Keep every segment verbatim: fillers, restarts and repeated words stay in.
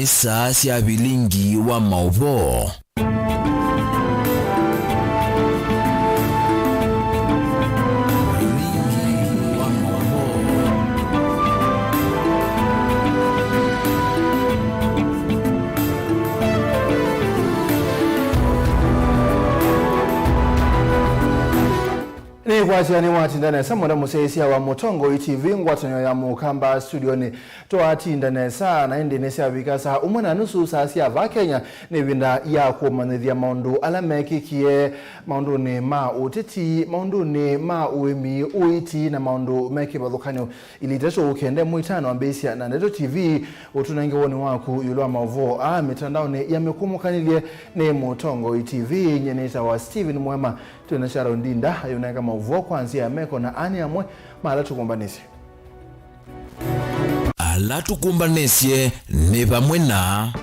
Saa sya vilingi wa maũvoo. Vilingi wa maũvoo. Nĩkwasya nĩwatinda nesa, mwenda mũsyaĩĩsya wa Mũtongoi T V, ngwatanĩo ya Mũkamba studionĩ. Twatinda nesa, na ĩndĩ nĩsyavika saa ũmwe na nusu saa sya vaa Kenya, nĩ ĩvinda ya kũmanyĩthya maũndũ ala mekĩkie maũndũnĩ ma ũteti, maũndũnĩ ma ũĩmi, ũiiti, na maũndũ me kĩvathũkany'o. Ili itatũ ũkenda ĩmwe itano ambĩĩsya na Ndeto T V, ũtũnenge woni waku ĩũlũ wa maũvoo aa mĩtandaonĩ ya mĩkũmũkanĩlye nĩ Mũtongoi T V. Nyie nĩtawa Steven Mwema. Twĩ na Sharon Ndinda ayũnenga maũvoo kwa nzĩa ya meko, na aa nĩ amwe ma ala tũkũmbanĩsye. Ala tũkũmbanĩsye nĩ vamwe na.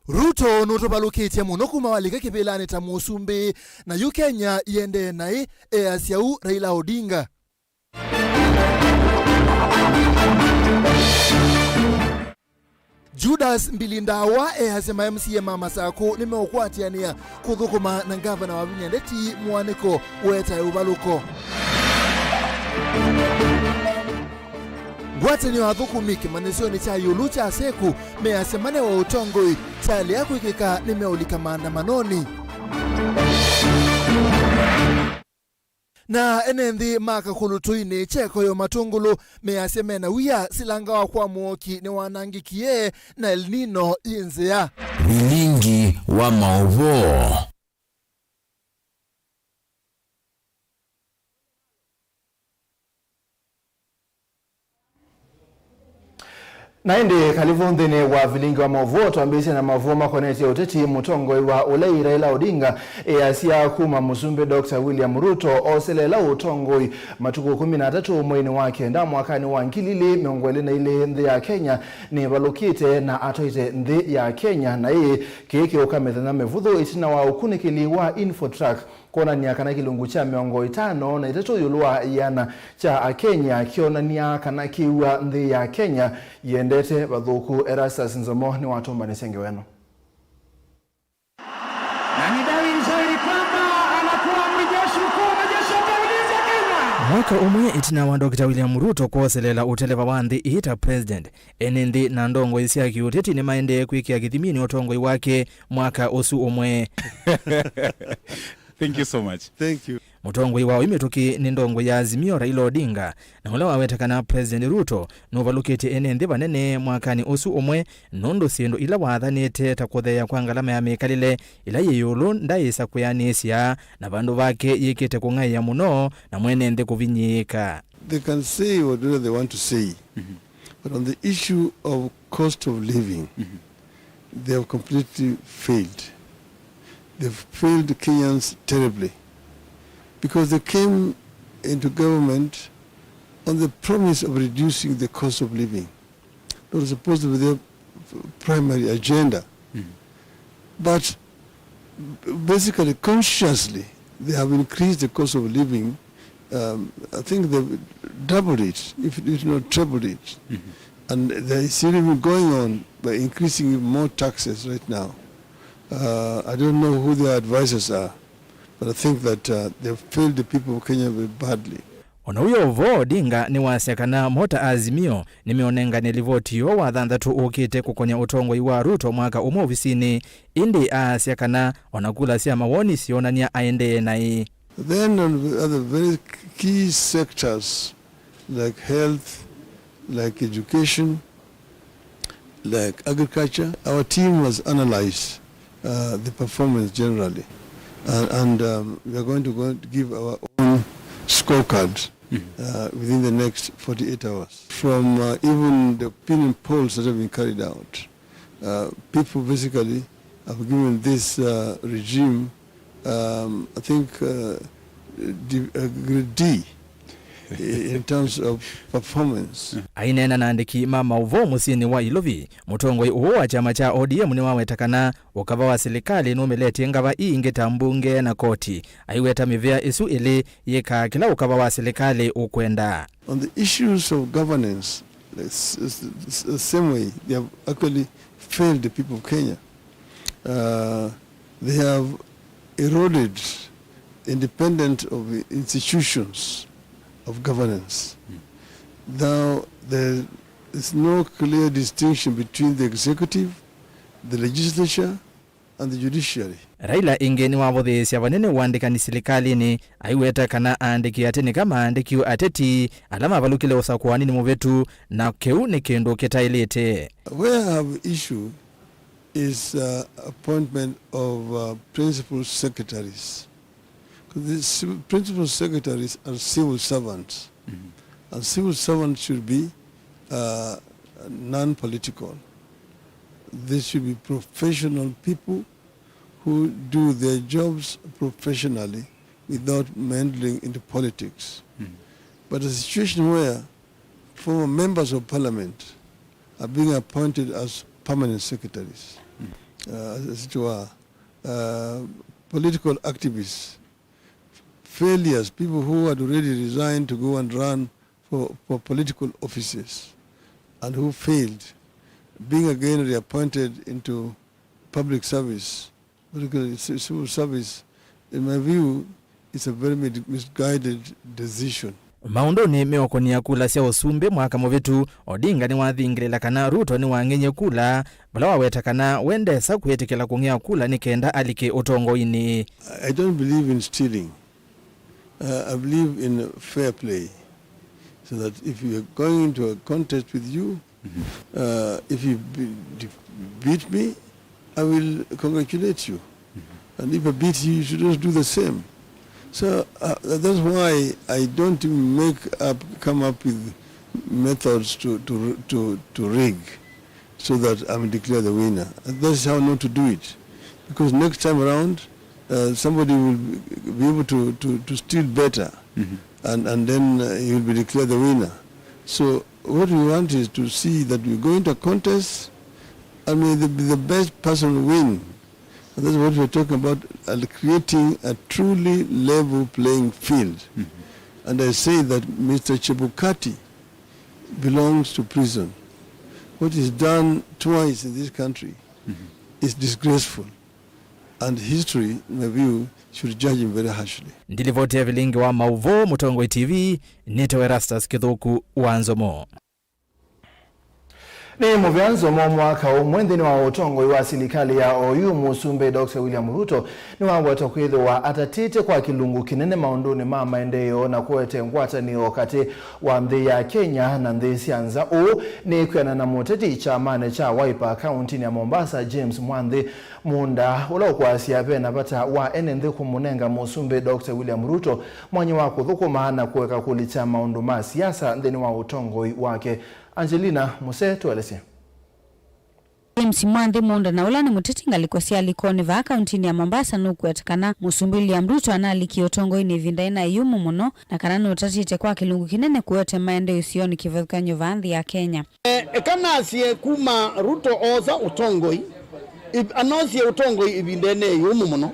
Ruto nũtũvalũkĩtye mũno kuma walika kĩvĩlanĩ ta mũsumbĩ, na yu Kenya iendee naĩ, easya ũu Raila Odinga. Judas Mbilindawa easya ma M C A ma Masakũ nĩmeũkwatĩanĩa kũthũkũma na ngavana wa vinya Ndeti Mũanĩko ũetae ũvalũko. Ngwatanĩo ya athũkũmi kĩmanyĩsyonĩ kya ĩũlũ kya Seku measya manewa ũtongoi kyalea kwĩkĩka nĩmeũlika maandamanonĩ. Na ene nthĩ ma Kakũlũ Tũinĩ, Kyeko yo Matũngũlũ, measya mena wia silanga wa kwa mũoki nĩwanangĩkie na El Nino yĩ nzĩa. Vilingi wa maũvoo. Na ĩndĩ, kalĩvu nthĩnĩ wa vilingi wa maũvoo, twambĩĩsye na maũvoo makonetye ũteti. Mũtongoi wa ũlei Raila Odinga easya kuma Mũsumbĩ Doctor William Ruto oseleela ũtongoi matukũ kũmi na atatũ mweinĩ wa kenda mwakanĩ wa ngili ilĩ mĩongo ĩlĩ na ilĩ, nthĩ ya Kenya nĩvalũkĩte na atwaĩte nthĩ ya Kenya, na ĩĩ kĩĩ kĩũka mĩthenya mĩvũthũ ĩtina wa ũkunĩkĩli wa Infotrak kwonany'a kana kĩlungu kya mĩongo ĩtano na itatũ ĩũlũ wa ĩana kya Akenya kĩonany'a kana kĩw'a nthĩ ya Kenya yĩendete vathũku. Erastus Nzomo nĩwatũmbanĩsye ngewa ĩno. Na ni dhahiri shahiri kwamba anakuwa amri jeshi mkuu wa majeshi ya ulinzi ya Kenya. Mwaka ũmwe ĩtina wa Doctor William Ruto kwoseleela ũteleva wa nthĩ ĩĩ ta president, ene nthĩ na ndongoi sya kĩũteti nĩmaendee kwĩkĩa kĩthiminĩ ũtongoi wake mwaka ũsu ũmwe. Thank you so much. Thank you. Mũtongoi wa oyu mĩtũkĩ nĩ ndongoi ya Azimio, Raila Odinga, na ũla waweta kana President Ruto nũvalũkĩtye ene nthĩ vanene mwakanĩ ũsu ũmwe nũndũ syĩndũ ila wathanĩte ta kũtheea kwa ngalama ya mĩkalĩle ĩla yĩ ĩũlũ ndayĩsa kwĩanĩsya, na vandũ vake yĩkĩte kũng'aĩa mũno na mwene nthĩ kũvinyĩĩka. They can say whatever they want to say, but on the issue of cost of living, they have completely failed. They've failed Kenyans terribly because they came into government on the promise of reducing the cost of living. That was supposed to be their primary agenda. But basically, consciously, they have increased the cost of living. Um, I think they've doubled it, if, if not trebled it. And they're still even going on by increasing more taxes right now. Uh, I don't know who their advisors are, but I think that, uh, they've failed the people of Kenya very badly. O na ũyo vo, Odinga nĩwasya kana mo ta Azimio nĩmeũnengane livoti yoo wa thanthatũ ũkĩte kũkonya ũtongoi wa Ruto mwaka ũmwe ovisinĩ, ĩndĩ aasya kana o na kula sya mawoni syonany'a aendee naĩ. Then on the other very key sectors like health, like education, like agriculture, our team has analyzed, uh, the performance generally. Uh, and, um, we are going to go and give our own scorecard, uh, within the next forty-eight hours. From, uh, even the opinion polls that have been carried out, uh, people basically have given this, uh, regime, um, I think, uh, D, uh, grade D in terms of performance. Aineena na andĩki ma maũvoo mũsyĩnĩ wa Ilovi, mũtongoi ũũ wa kyama kya O D M nĩwaweta kana ũkava wa silikalĩ nũmĩletye ngava ii ingĩ ta mbunge na koti. Aiweta mĩvĩa ĩsu ĩlĩ yĩkaa kĩla ũkava wa silikalĩ ũkwenda. On the issues of governance, It's, it's, it's the same way they have actually failed the people of Kenya. Uh, they have eroded independent of institutions of governance. Now, there is no clear distinction between the executive, the legislature, and the judiciary. Raila ĩngĩ nĩwavũthĩĩsya vanene ũandĩkani silikalĩnĩ, aiweta kana aandĩki atĩ nĩka maandĩkiwe ateti ala mavalũkile ũsakũani nĩ mũvĩtu, na kĩu nĩ kĩndũ kĩtaĩlĩte. Where I have issue is, uh, appointment of, uh, principal secretaries. The civil, principal secretaries are civil servants, and civil servants should be, uh, non-political. They should be professional people who do their jobs professionally without meddling into politics. But a situation where former members of parliament are being appointed as permanent secretaries, uh, as it were, uh, political activists, failures, people who had already resigned to go and run for, for political offices and who failed, being again reappointed into public service, particularly ci-, civil service, in my view, is a very mid-, misguided decision. Maũndũnĩ meũkũnĩa kula sya ũsumbĩ mwaka mũvĩtu, Odinga nĩwathingĩlĩla kana Ruto nĩwang'eny'e kula vala waweta kana we ndesa kwĩtĩkĩla kũng'ea kula nĩ kenda alike ũtongoinĩ. I don't believe in stealing. Uh, I believe in fair play. So that if you are going into a contest with you, uh, if you be-, de-, beat me, I will congratulate you. And if I beat you, you should also do the same. So, uh, that's why I don't make up, come up with methods to, to, to, to rig so that I'm declared the winner. And that's how not to do it. Because next time around, uh, somebody will be able to, to, to steal better, and, and then, uh, he will be declared the winner. So what we want is to see that we go into a contest and may the, the best person win. And that's what we're talking about, uh, creating a truly level playing field. And I say that Mister Chebukati belongs to prison. What he's done twice in this country is disgraceful. And history, in my view, should judge him very harshly. Ndilivoti ya vilingi wa mauvoo, Mũtongoi T V, nĩtawa Erastus Kĩthũku wa Nzomo. Nĩ mũvea Nzomo mwaka ũmwe nthĩnĩ wa ũtongoi wa silikalĩ ya oyu, Mũsumbĩ Doctor William Ruto nĩwawetwa kwĩthĩwa atatĩte kwa kĩlungu kĩnene maũndũnĩ ma maendeeo na kũete ngwatanĩo katĩ wa nthĩ ya Kenya na nthĩ sya nza. Ũu nĩ kwĩanana na mũteti kyamanĩ kya Wiper kauntinĩ ya Mombasa, James Mwanthi Munda, ũla ũkwasya ve na vata wa ene nthĩ kũmũnenga Mũsumbĩ Doctor William Ruto mwanya wa kũthũkũma na kũeka kũlikya maũndũ ma siasa nthĩnĩ wa ũtongoi wake. Angelina Muse tũelesye. James Mwanthi Munda, na ũla nĩ mũteti ngalĩko sya Likoni vaa kauntinĩ ya Mombasa, nũkũweta kana Mũsumbĩ William Ruto analikie ũtongoinĩ ĩvinda yĩna ĩyumu mũno, na kana nũtatĩte kwa kĩlungu kĩnene kũete maendeeo ũsionĩ kĩvathũkany'o vaa nthĩ ya Kenya. E, eka nasye kuma Ruto oosa ũtongoi, ĩv-, anosie ũtongoi ĩvindanĩ ĩyũmũ mũno,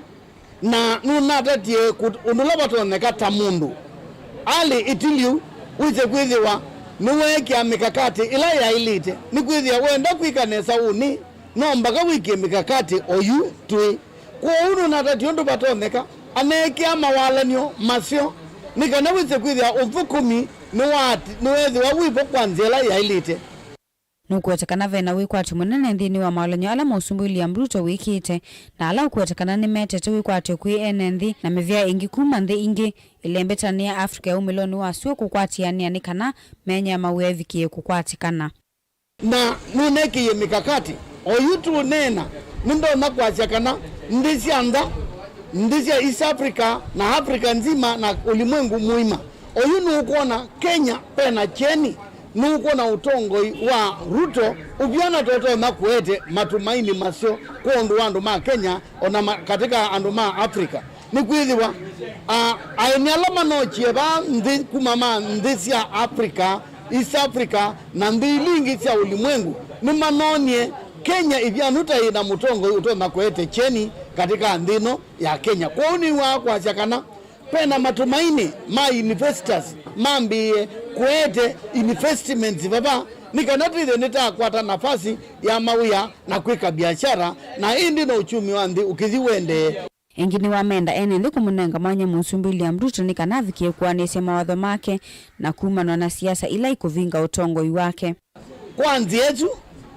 na nũnatatie kũ-, ũndũ ũla vatonyeka ta mũndũ alĩ ĩtilyu wĩse kwĩthĩwa nĩweekĩa mĩkakatĩ ĩla yaĩlĩte. Nĩkwĩthĩa wenda kwĩka nesa ũnĩ, no mbaka wĩkĩe mĩkakatĩ oyu twĩ. Kwoou nũnatatie ũndũ vatonyeka aneekĩa mawalany'o maseo nĩ kana wĩse kwĩthĩa ũthũkũmi nĩwati-, nĩweethĩwa wĩvo kwa nzĩa ĩla yaĩlĩte. Nũkũweta kana ve na wĩkwatyo mũnene nthĩnĩ wa mawalany'o ala Mũsumbĩ William Ruto wĩkĩte, na ala ũkũweta kana nĩmetete wĩkwatyo kwĩ ene nthĩ na mĩvĩa ĩngĩ kuma nthĩ ingĩ ĩlembetanĩa Africa ya umĩlonĩ wa sua kũkwatĩanĩa nĩ kana mĩanya ya mawĩa ĩvikĩe kũkwatĩkana. Na nũnekĩie mĩkakatĩ. Oyu tũũneena, nĩndonya kwasya kana nthĩ sya nza, nthĩ sya East Africa na Africa nzima na ũlimwengu mũima, oyu nũkwona Kenya pena kyeni, nũkwona ũtongoi wa Ruto ũvyana totonya kũete matumaini maseo kwondũ wa andũ ma Kenya, ona ma-, katika andũ ma Africa. Nĩkwĩthĩwa, a, aeni ala manokie vaa nthĩ kuma ma nthĩ sya Africa, East Africa, na nthĩ ila ingĩ sya ũlimwengu, nĩmanonie Kenya ĩvyanu ta yĩna mũtongoi ũtonya kũete kyeni katika nthĩ ĩno ya Kenya. Kwoou nĩwaa kwasya kana vena matumaini ma investors mambĩĩe kũete investments vava Nĩ kana twĩthĩe nĩtakwata nafasi ya mawĩa na kwĩka biashara, na ĩndĩ na uchumi wa nthĩ ũkĩthi ũendee. Ĩngĩ nĩwamenda ene nthĩ kũmũnenga mwanya Mũsumbĩ William Ruto nĩ kana avikĩe kũanĩsya mawatho make na kumanwa na siasa ila ikũvinga ũtongoi wake. Kwa nzĩa ĩsu,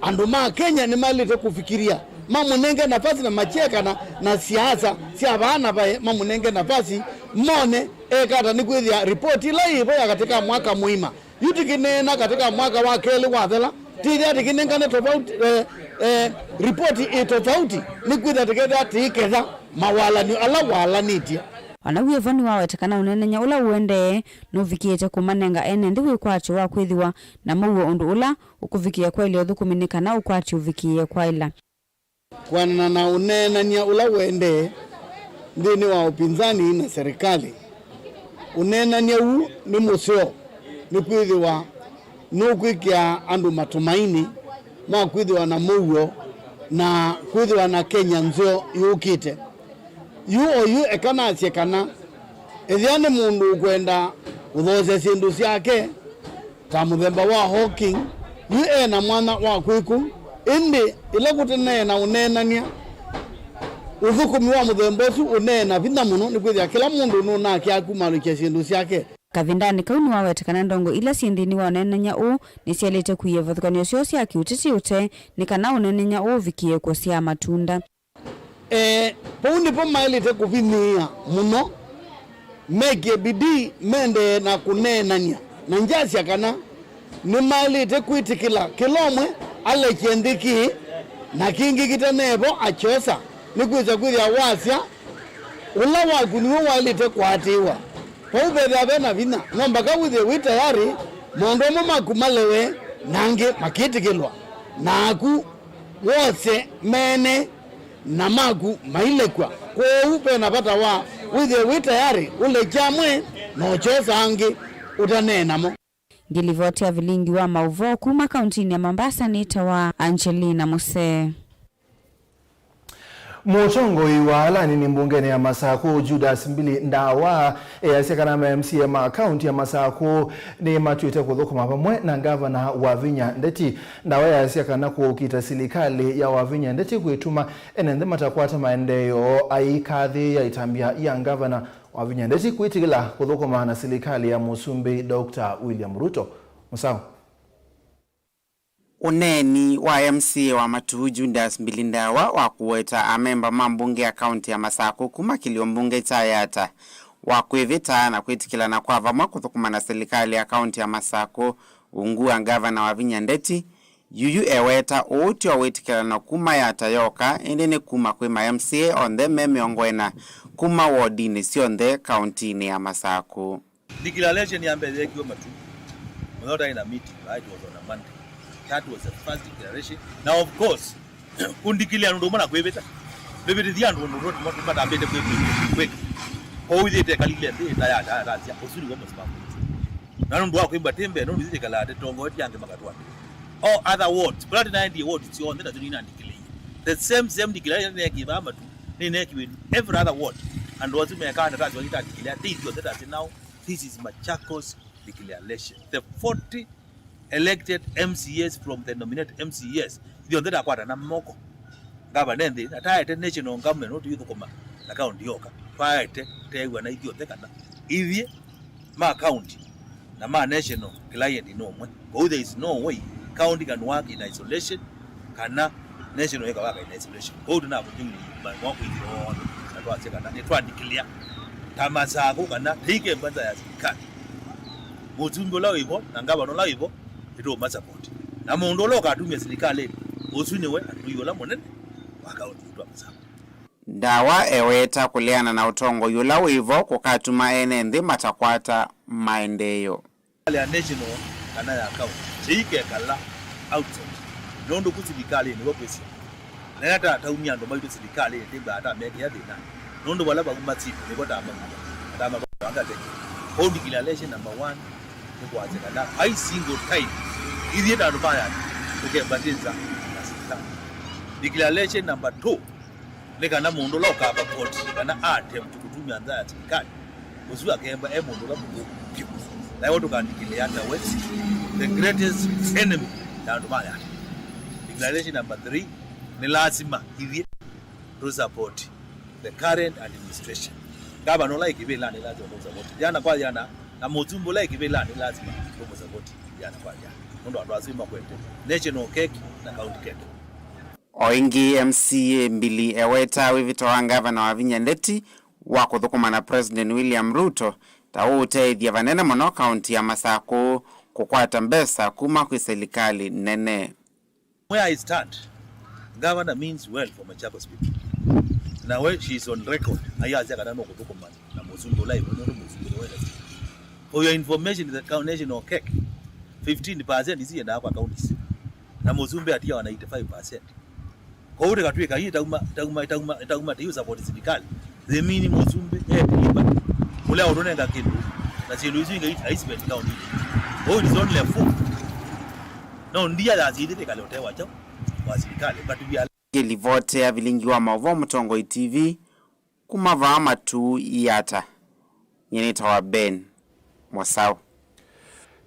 andũ ma Kenya nĩmaĩlĩte kũfikiria mamũnenge nafasi na makyekana na siasa sya vaa na vaĩ, mamũnenge nafasi mone ekata nĩkwĩthĩa ripoti ĩla yĩvo ya katĩ ka mwaka mũima. Yu tũkĩneena katĩ ka mwaka wa kelĩ wathela, tĩthĩa tũkĩnengane tofauti, eh, eh, ripoti ĩ tofauti, nĩkwĩthĩa tũkethĩa tũiketha mawalany'o ala walanĩtye. O na wĩ vo nĩwaweta kana ũneenany'a ũla ũendee nũvikĩĩte kũmanenga ene nthĩ wĩkwatyo wa kwĩthĩwa na mũuo ũndũ ũla ũkũvikĩĩa kwaĩlya ũthũkũmi nĩ kana ũkwati ũvikĩĩe kwaĩla. Kwĩanana na ũneenany'a ũla ũendee nthĩnĩ wa ũpinzani na serikali, ũneenany'a ũu nĩ mũseo nĩkwĩthĩwa nũkwĩkĩa andũ matumaini ma kwĩthĩwa na mũuo na kwĩthĩwa na Kenya nzeo yũkĩte. Yu oyu eka nasye kana ethĩwa nĩ mũndũ ũkwenda kũthoosya syĩndũ syake, ta mũthemba wa hawking, yu e na mwanya wa kwĩkũ. Ĩndĩ ĩla kũtenae na ũneenany'a, ũthũkũmi wa mũthemba ũsu ũnee na vinya mũno, nĩkwĩthĩa kĩla mũndũ nũnakĩa kumalũkya syĩndũ syake. Kavindanĩ kau nĩwaweta kana ndongo ila syĩ nthĩnĩ wa ũneenany'a ũũ nĩsyaĩlĩte kũia ivathũkany'o syoo sya kĩũteti ũtee nĩ kana ũneenany'a ũũ ũvikĩe kũsyaa matunda. E, vau nĩvo maĩlĩte kũvinyĩĩa mũno, mekĩe bidii mendee na kũneenany'a, na ngyasya kana nĩmaĩlĩte kwĩtĩkĩla kĩla ũmwe alekye nthĩ kĩĩ na kĩngĩ kĩteneevo akyosa, nĩkwĩsa kwĩthĩa wasya ũla waku nĩw'o waĩlĩte kũatĩĩwa. Vau vethĩawa ve na vinya, no mbaka wĩthĩe wĩ tayarĩ maũndũ amwe maku malewe na angĩ makĩtĩkĩlwa, na aku wose mene na maku mailekw'a. Kwoou ve na vata wa wĩthĩe wĩ tayarĩ ũlekya amwe na ũkyosa angĩ ũtanee namo. Ngĩlivoti ya vilingi wa maũvoo kuma kauntinĩ ya Mombasa nĩtawa Angelina Musee. Mũtongoi wa ala anini mbungenĩ ya Masakũ, Judas Mbili Ndawa, easya kana ma M C A ma kaunti ya Masakũ nĩmatw'ĩte kũthũkũma vamwe na ngavana Wavinya Ndeti. Ndawa easya kana kũkita silikalĩ ya Wavinya Ndeti kwĩtuma ene nthĩ matakwata maendeeo, aikathĩĩa ĩtambya ya ngavana Wavinya Ndeti kwĩtĩkĩla kũthũkũma na silikalĩ ya Mũsumbĩ Doctor William Ruto. Mũsao. Ũneeni wa M C A wa Matuu, Judas Mbili Ndawa, wa kũweta amemba ma mbunge ya kaunti ya Masakũ kuma kĩlio mbunge kya Yatta wa kwĩvĩta na kwĩtĩkĩlana kwa vamwe kũthũkũma na silikalĩ ya kaunti ya Masakũ ungu wa ngavana Wavinya Ndeti, yuyu eweta ũũ tyo wĩtĩkĩlano kuma Yatta yoka, ĩndĩ nĩ kuma kwĩ ma M C A onthe me mĩongo ĩna kuma wodinĩ syonthe kauntinĩ ya Masakũ. Declaration ya mbee yeekiwe Matuu. Mũthenya ũtaĩ na meeting, it was on a Monday. That was the first declaration. Now, of course, kũndeclare nũndũ ũmwe na kwĩvĩta. Vĩvĩtĩthya andũ ũndũ ũmwe matambĩte kwĩ-, kwĩ-, kwĩka. Kwoou ĩthĩte ĩkalile nthĩ, ĩta ya, ya, ya, ya, ũsu nĩw'o mũsimamo. Na nũndũ wa kwĩmba tĩ mbee, nũndũ ithikalaa tĩtongoetye angĩ makatwata. All other wards, kũla tĩnaendie ward syonthe nasyo nĩnandeclare. The same, same declaration neekiwe vaa Matuu, nĩneekiwe every other ward. Andũ asu mekaa ndatasi wa itandeclare, tĩ ithyonthe tasi nao. This is Machakos declaration. The forty elected M C As from the nominated M C As, ithyonthe takwatana moko. Ngavana nthĩ, na taete national government, no tũithũkũma na county yoka. Twaete, teew'a na ithyonthe kana ithyĩ ma county na ma national client nĩ ũmwe. Kwoou there is no way county can work in isolation, kana national ĩkawaka in isolation. Kwoou tũnavũthĩie maũndũ kwĩthĩwa onthe, na twasya kana nĩtwandĩkĩlĩa ta Masakũ kana tĩikemba nza ya silikalĩ. Mũsumbĩ ũla wĩ vo na ngavana ũla wĩ vo nĩtũũmasapoti. Na mũndũ ũla ũkatumĩa silikalĩnĩ, ũsu nĩwe atũi ũla mũnene wa kaũntĩ yitũ ya Masakũ. Ndawa eweta kũleana na ũtongoi ũla wĩ vo kũkatuma ene nthĩ matakwata maendeeo. Silikalĩ ya national kana ya county, tĩikekala outside, nũndũ ku silikalĩnĩ nĩvo kwĩ syĩndũ. Na ĩla tataumya andũ maitũ silikalĩnĩ, tĩmbaa tamekĩa thĩnanĩ, nũndũ vala vauma syĩndũ nĩvo tamauya, na tamatwanga teke. Kwoou declaration number one nĩ kwasya kana vai single time ithyĩ ta andũ ma Yatta tũkemba nthĩ nza na silikalĩ. Declaration number two, nĩ kana mũndũ ũla ũkava court kana attempt kũtumya nza ya silikalĩ, ũsu akemba e mũndũ ũla mũthũku vyũ. Na ĩwe tũkandĩkĩlĩa tawe the greatest enemy Andũ ma Yata. Declaration number three, nĩ lazima ithyĩ tũ support the current administration. Gavana ũla ĩ kĩvĩlanĩ nĩ lazima tũ support yana kwa yana, na mũsumbĩ ũla ĩ kĩvĩlanĩ nĩ lazima tũ support yana kwa yana. Nũndũ andũ asu makwete national cake na county cake. O ĩngĩ, M C A mbili eweta wĩvĩto wa ngavana Wavinya Ndeti wa kũthũkũma na President William Ruto ta ũũteethya vanene mũno kaunti ya Masakũ kũkwata mbesa kuma kwĩ silikalĩ nene. Where I stand, governor means well for Machakos people. Na we, she is on record. Ayasya kana no kũthũkũma na mũsumbĩ ũla ĩvo, nũndũ mũsumbĩ nĩ wenda. For your information, the coun-, national cake, fifteen percent isiendaa kwa counties. Na mũsumbĩ atiawa na eighty-five percent. Kwoou tĩkatw'ĩka ii itauma, itauma, itauma, itauma tĩiũ support silikalĩ. They mean mũsumbĩ e delivery. Ũla ũtũnenga kĩndũ, na syĩndũ isu ingĩ aisipend county. Kwoou it is only a fool. No ndia ya syĩthĩ tĩkale ũtee wa kyaũ wa silikalĩ, but we are. Ngĩlivoti ya vilingi wa maũvoo Mũtongoi T V kuma vaa Matuu Yata, nyie nĩtawa Ben Mwasaũ.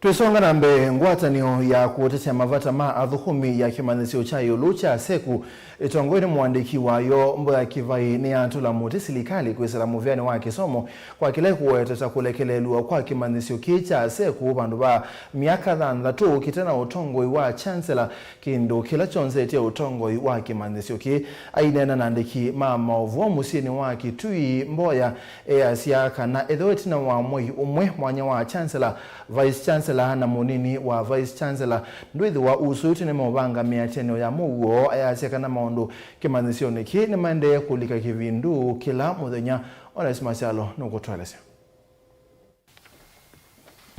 Twĩsonga na mbee, ngwatanĩo ya kũtetea mavata ma athũkũmi ya kĩmanyĩsyo kya ĩũlũ kya seku ĩtongoew'e nĩ mũandĩki wayo Mboya Kĩvaĩ nĩyatũla mũtĩ silikalĩ kwĩsĩla mũvĩanĩ wa kĩsomo kwa kĩla ĩkũweta ta kũlekelelw'a kwa kĩmanyĩsyo kĩĩ kya seku vandũ va myaka thanthatũ kĩte na ũtongoi wa Chancellor, kĩndũ kĩla kyonzetye ũtongoi wa kĩmanyĩsyo kĩĩ. Aineena na andĩki ma maũvoo mũsyĩnĩ wa Kitui, Mboya easya kana ethĩwa ĩtina wa mwei ũmwe mwanya wa Chancellor, Vice Chancellor na mũnini wa Vice Chancellor ndwĩthĩwa usũĩtw'e nĩmeũvanga mĩatĩanĩo ya mũuo, easya kana maũndũ kĩmanyĩsyonĩ kĩĩ nĩmaendee kũlika kĩvindu kĩla mũthenya. Onesmus Kyalo nũkũtũelesya.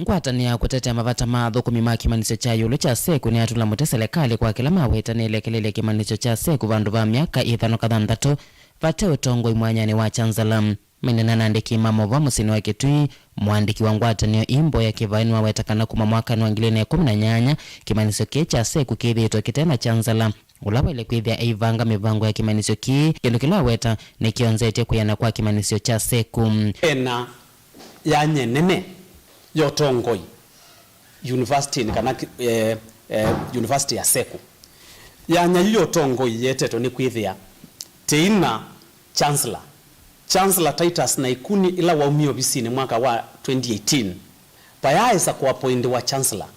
Ngwatanĩo ya kũtetea mavata ma athũkũmi ma kĩmanyĩsyo kya ĩũlũ kya seku nĩyatũla mũtĩ selekalĩ kwa kĩla maweta nĩlekelelye kĩmanyĩsyo kya seku vandũ va myaka ĩthano ka thanthatũ vate ũtongoi mwanyanĩ wa Chancellor. Maineena na andĩki ma maũvoo mũsyĩnĩ wa Kitui, mũandĩki wa ngwatanĩo ii Mboya Kĩvaĩ nĩwaweta kana kuma mwakanĩ wa ngili ilĩ na ĩkũmi na nyanya, kĩmanyĩsyo kĩĩ kya seku kĩthĩĩtwe kĩte na Chancellor, ũla waĩle kwĩthĩa eivanga mĩvango ya kĩmanyĩsyo kĩĩ, kĩndũ kĩla aweta nĩkĩonzetye kwĩana kwa kĩmanyĩsyo kya seku. Ena yanya nene ya ũtongoi yunivasitĩnĩ kana ki-, eh, eh, yunivasitĩ ya seku. Yanya yu ya ũtongoi yetetwe nĩ kwĩthĩa tĩina Chancellor, Chancellor Titus Naikuni, ĩla waumie ovisinĩ mwaka wa twenty eighteen, vayaaĩsa kũapointiwa Chancellor.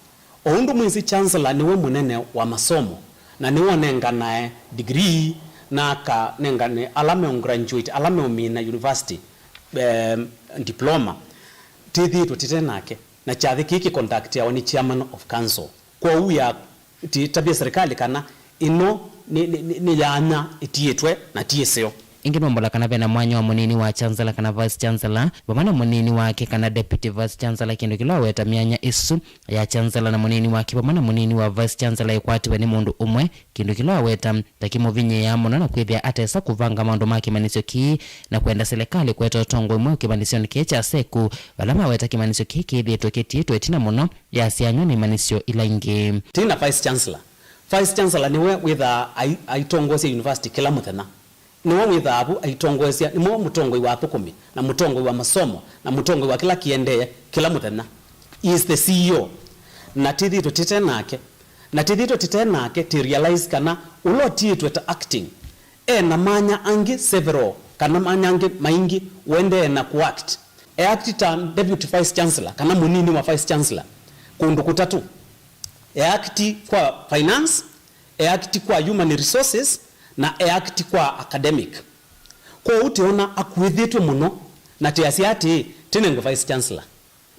O ũndũ mwĩsĩ, Chancellor nĩwe mũnene wa masomo, na nĩwe ũnenganae degree, na akanengane ala meũ graduate, ala meũmina university, em, diploma. Tĩthĩĩtwe tĩte nake, na kyathĩ kĩĩ kĩconductiawa nĩ chairman of council. Kwoou ya tĩtavya serikali kana ĩno nĩ, nĩ, nĩ, nĩ yanya ĩtiĩtwe na ti ĩseo. Ĩngĩ nũmbola kana ve na mwanya wa mũnini wa Chancellor kana Vice Chancellor, vamwe na mũnini wake kana Deputy Vice Chancellor, kĩndũ kĩla waweta myanya ĩsu ya Chancellor na mũnini wake vamwe na mũnini wa Vice Chancellor ĩkwatiwe nĩ mũndũ ũmwe, kĩndũ kĩla waweta ta kĩmũvinyĩĩaa mũno na kwĩthĩa atesa kũvanga maũndũ ma kĩmanyĩsyo kĩĩ na kwenda selekalĩ kũeta ũtongoi mweũ kĩmanyĩsyonĩ kĩĩ kya seku, vala maweta kĩmanyĩsyo kĩĩ kĩthĩĩtwe kĩtiĩtwe ĩtina mũno yasyanw'a nĩ imanyĩsyo ila ingĩ. Tĩna Vice Chancellor. Vice Chancellor nĩwe wĩthaa ai-, aitongoesya university kĩla mũthenya. Nĩwe wĩthaa vu aitongoesya, nĩwe mũtongoi wa athũkũmi, na mũtongoi wa masomo, na mũtongoi wa kĩla kĩendee kĩla mũthenya. He is the C E O. Na tĩthĩtwe tĩte nake. Na tĩthĩtwe tĩte nake, tĩ realize kana ũla ũtiĩtwe ta acting, e na manya angĩ several, kana manya angĩ maingĩ ũendee na kũact. E act ta Deputy Vice Chancellor, kana mũnini wa Vice Chancellor, kũndũ kũtatũ. E act kwa finance, e act kwa human resources, na e act kwa academic. Kwoou tĩona akuĩthĩtw'e mũno, na tĩasya atĩĩ, tĩnengwe Vice Chancellor.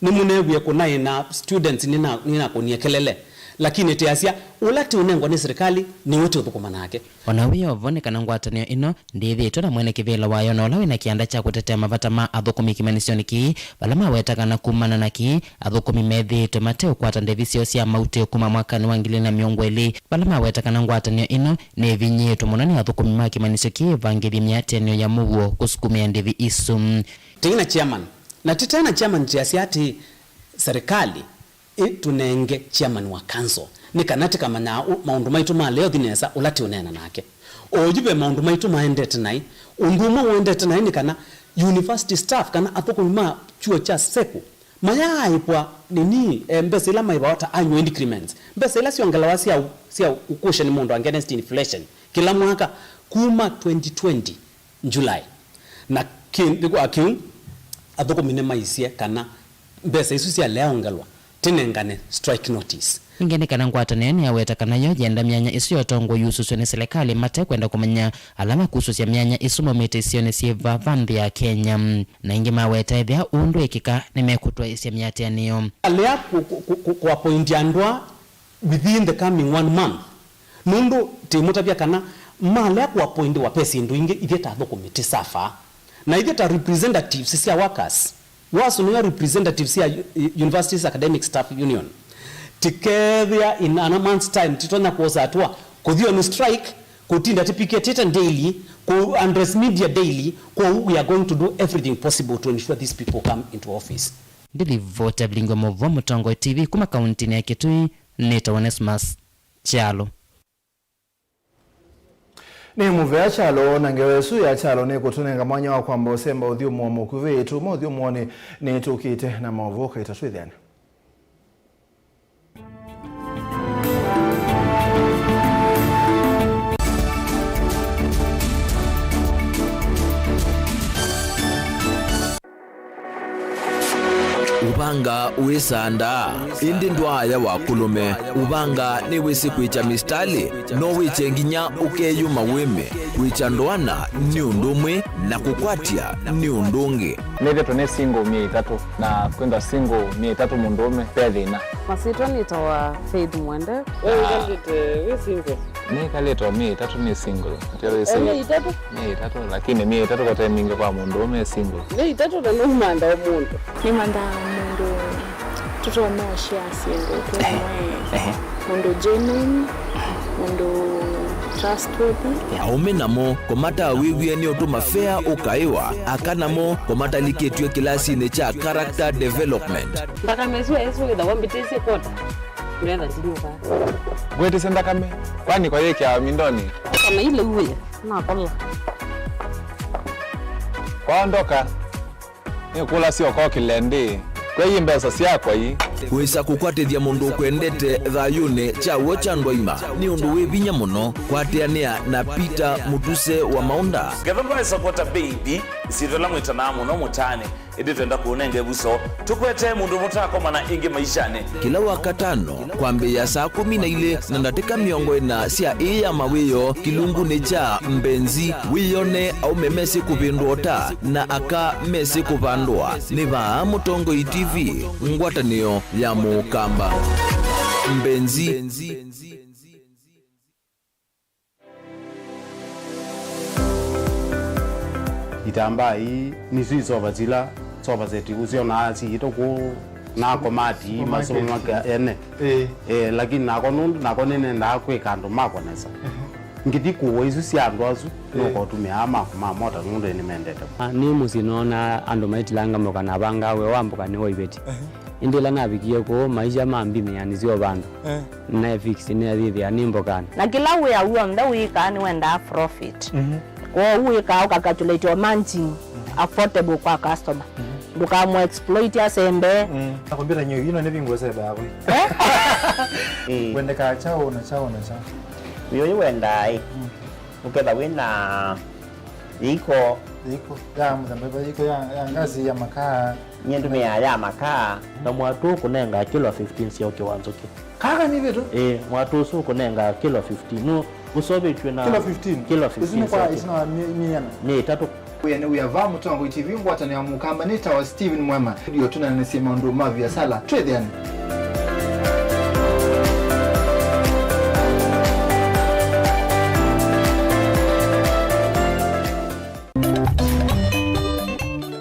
Nĩmũneewie kũnaĩ na students nĩna-, nĩnakũnie kelele, lakini tĩasya, ũla tĩũnengwa nĩ silikalĩ, nĩwe tĩũthũkũma nake. O na wĩ o vo, nĩ kana ngwatanĩo ĩno ndĩthĩĩtwe na mwene kĩvĩla wayo na ũla wĩ na kĩanda kya kũtetea mavata ma athũkũmi kĩmanyĩsyonĩ kĩĩ, vala maweta kana kumana na kĩĩ, athũkũmi methĩĩtwe mateũkwata ndevi syoo sya mautĩ kuma mwakanĩ wa ngili na mĩongo ĩlĩ, vala maweta kana ngwatanĩo ĩno nĩvinyĩĩtwe mũno nĩ athũkũmi ma kĩmanyĩsyo kĩĩ ĩvangĩthye mĩatĩanĩo ya mũuo kũsukumĩa ndevi isu. Tĩi na chairman. Na tĩte na chairman tĩasya atĩĩ, serikali ĩtũnenge chairman wa council, nĩ kana tĩkamanyaa ũ-, maũndũ maitũ ma leo thi nesa ũla tĩũneena nake. Oyu ve maũndũ maitũ maendete naĩ. Ũndũ ũmwe ũendete naĩ nĩ kana university staff kana athũkũmi ma kyuo kya seku Mayaaĩvwa nini, eh, mbesa ila maĩvawa ta annual increments, mbesa ila syongelawa sya, sya ũkũsya nĩ mũndũ against inflation kĩla mwaka kuma twenty twenty July. Na kĩ-, nĩ kwa kĩu, athũkũmi nĩmaisye kana mbesa isu syaleongelwa tinengane strike notice. Ningĩ nĩ kana ngwatanĩo nĩyaweta kana yo yenda myanya ĩsu ya ũtongoi yusũsw'e nĩ silikalĩ matekwenda kũmanya ala makusũsya myanya ĩsu maumĩte isionĩ syĩ vaa nthĩ ya Kenya. Na ĩngĩ maweta ethĩa ũndũ ĩkĩka nĩmekũtwaĩsya mĩatĩanĩo. Alea kũ-, kũ-, kũ-, kũ-, kũapointi andũ aa within the coming one month. Nũndũ tĩmũtavya kana malea kũapointiwa ve syĩndũ ingĩ ithyĩ ta athũkũmi tĩ suffer. Na ithyĩ ta representatives sya workers, worse nĩyo representatives sya u-, u-, Universities Academic Staff Union. Tikethĩa in a month's time titonya kwosa hatua, kũthi on strike, kũtinda tĩpiketĩte daily, kũ address media daily, kwoou we are going to do everything possible to ensure these people come into office. Ndĩlivoti ya vilingi wa maũvoo Mũtongoi T V kuma kauntinĩ ya Kitui, nĩtawa Onesmus Kyalo. Nĩ mũvea Kyalo, na ngewa ĩsu ya Kyalo nĩkũtũnenga mwanya wa kwamba ũsemba ũthyũmũo mũkuvĩ. Tuma ũthyũmũonĩ, nĩtũkĩte na maũvoo kaita twĩthĩane. Ũvanga wĩsaa ndaa, ĩndĩ ndwaaya wa kũlũme. Ũvanga nĩwĩsĩ kwĩkya mĩsitalĩ, no wĩkye nginya ũkeyũma wĩme. Kwĩkya ndoana nĩ ũndũ ũmwe, na kũkwatya nĩ ũndũ ũngĩ. Nĩthĩtwe nĩ single myei ĩtatũ, na kwĩthwa single myei ĩtatũ mũndũũme ve thĩna. Masyĩtwa nĩtawa Faith Mwende. We wĩkalĩte wĩ single? Nĩkalĩte o myei ĩtatũ nĩ single. Ndio wĩsĩ. O myei ĩtatũ? Myei ĩtatũ, lakini myei ĩtatũ kote mingĩ kwa mũndũũme e single. Myei ĩtatũ na nũmanda o mũndũ. Nĩmandaa mũndũ tũtonya ũshare syĩndũ twĩ hamwe. Ehe. Mũndũ genuine, mũndũ trustworthy. Aũme namo, kũmatawĩw'ĩa nĩ ũtũ mafea ũkaĩwa, aka namo, kũmatalikĩtw'e kĩlasinĩ kya character development. Nthakame ĩsu ĩsu wĩthawa mbĩtĩsye kwota. Ndetha ndinyuka. Ngwĩtĩsye nthakame, kwani kwa yĩkĩawa mindonĩ? Kana ile uwe, nakola. Kwaondoka. Nĩkũlasya ũkokĩle ndĩ, kwei mbesa syakwa ii. Kwĩsa kũkwatĩthya mũndũ ũkwendete thayũnĩ kya w'o kya ndwaima nĩ ũndũ wĩ vinya mũno. Kwatĩanĩa na Peter Mũtuse wa Maũnda. Ngetha ndwaĩsa kwota baby, ĩsyĩtwa ĩla mwĩtanaa mũno mũtaanĩ, ĩndĩ twenda kũũnenga ĩvuso. Tũkwetee mũndũ mũtaakomana ĩngĩ maishanĩ. Kĩla Wakatano, kwambĩĩa saa kũmi na ilĩ na ndatĩka mĩongo ĩna sya ĩĩ ya mawĩoo kĩlungunĩ kya Mbenzi, wĩyone aũme mesĩ kũvĩndũa ũta na aka mesĩ kũvandũa. Nĩ vaa Mũtongoi T V, ngwatanĩo ya Mũkamba. Mbenzi. Itambaa ii nĩsyo isova sila sofa set ũsyonaa siĩtwe kũu na komati ii masomo maka ene. Ĩĩ. Eh, lakini nako nũndũ nako nĩnendaa kwĩka andũ makwa nesa. Ehe. Ngĩthi kũũa isu sya andũ asu, ĩĩ, nũkotũmĩaa maku ma mota nũndũ nĩmendete. Ah, nĩ mũsyĩ noonaa andũ maitilanga mboka na avangaa wĩa wa mboka nĩ wa iveti. Ehe. Ĩndĩ ĩla navikie kũu, maisha ma mbimĩanĩ syo vandũ. Eh. Naefix nĩathĩthĩa nĩ mbokanĩ. Na kĩla wĩa w'onthe wĩkaa nĩwendaa profit. Mhm. Kwoou wĩkaa ũkacalculate o margin, mhm, affordable kwa customer. Mhm. Ndũkamũ exploit asembe. Mm. Na kompyuta nyo ino nĩ vingu sebe hapo. Eh? Eh. Wendekaa chao na chao na chao. Wĩoo wendaa ĩ. Mm. Ũketha wĩna yĩiko. Yĩiko ya mũthemba, yĩiko ya, ya ngasi ya makaa. Nyie ndũmĩaa ya makaa. Na mwatũ ũkũnengaa kilo fifteen sya ũkĩ wa nzũkĩ. Kaka nĩ vitu? Ĩĩ, mwatũ ũsu ũkũnengaa kilo fifteen. Nũ ũsovĩtw'e na kilo fifteen? Kilo fifteen. Isu nĩ kwa, isu na mi-, miana? Mĩ ĩtatũ. Wĩa nĩ wĩa vaa Mũtongoi T V ngwatanĩo ya Mũkamba nĩtawa Steven Mwema. Ndio tũnanĩsye maũndũ ma viasala. Twĩthĩane.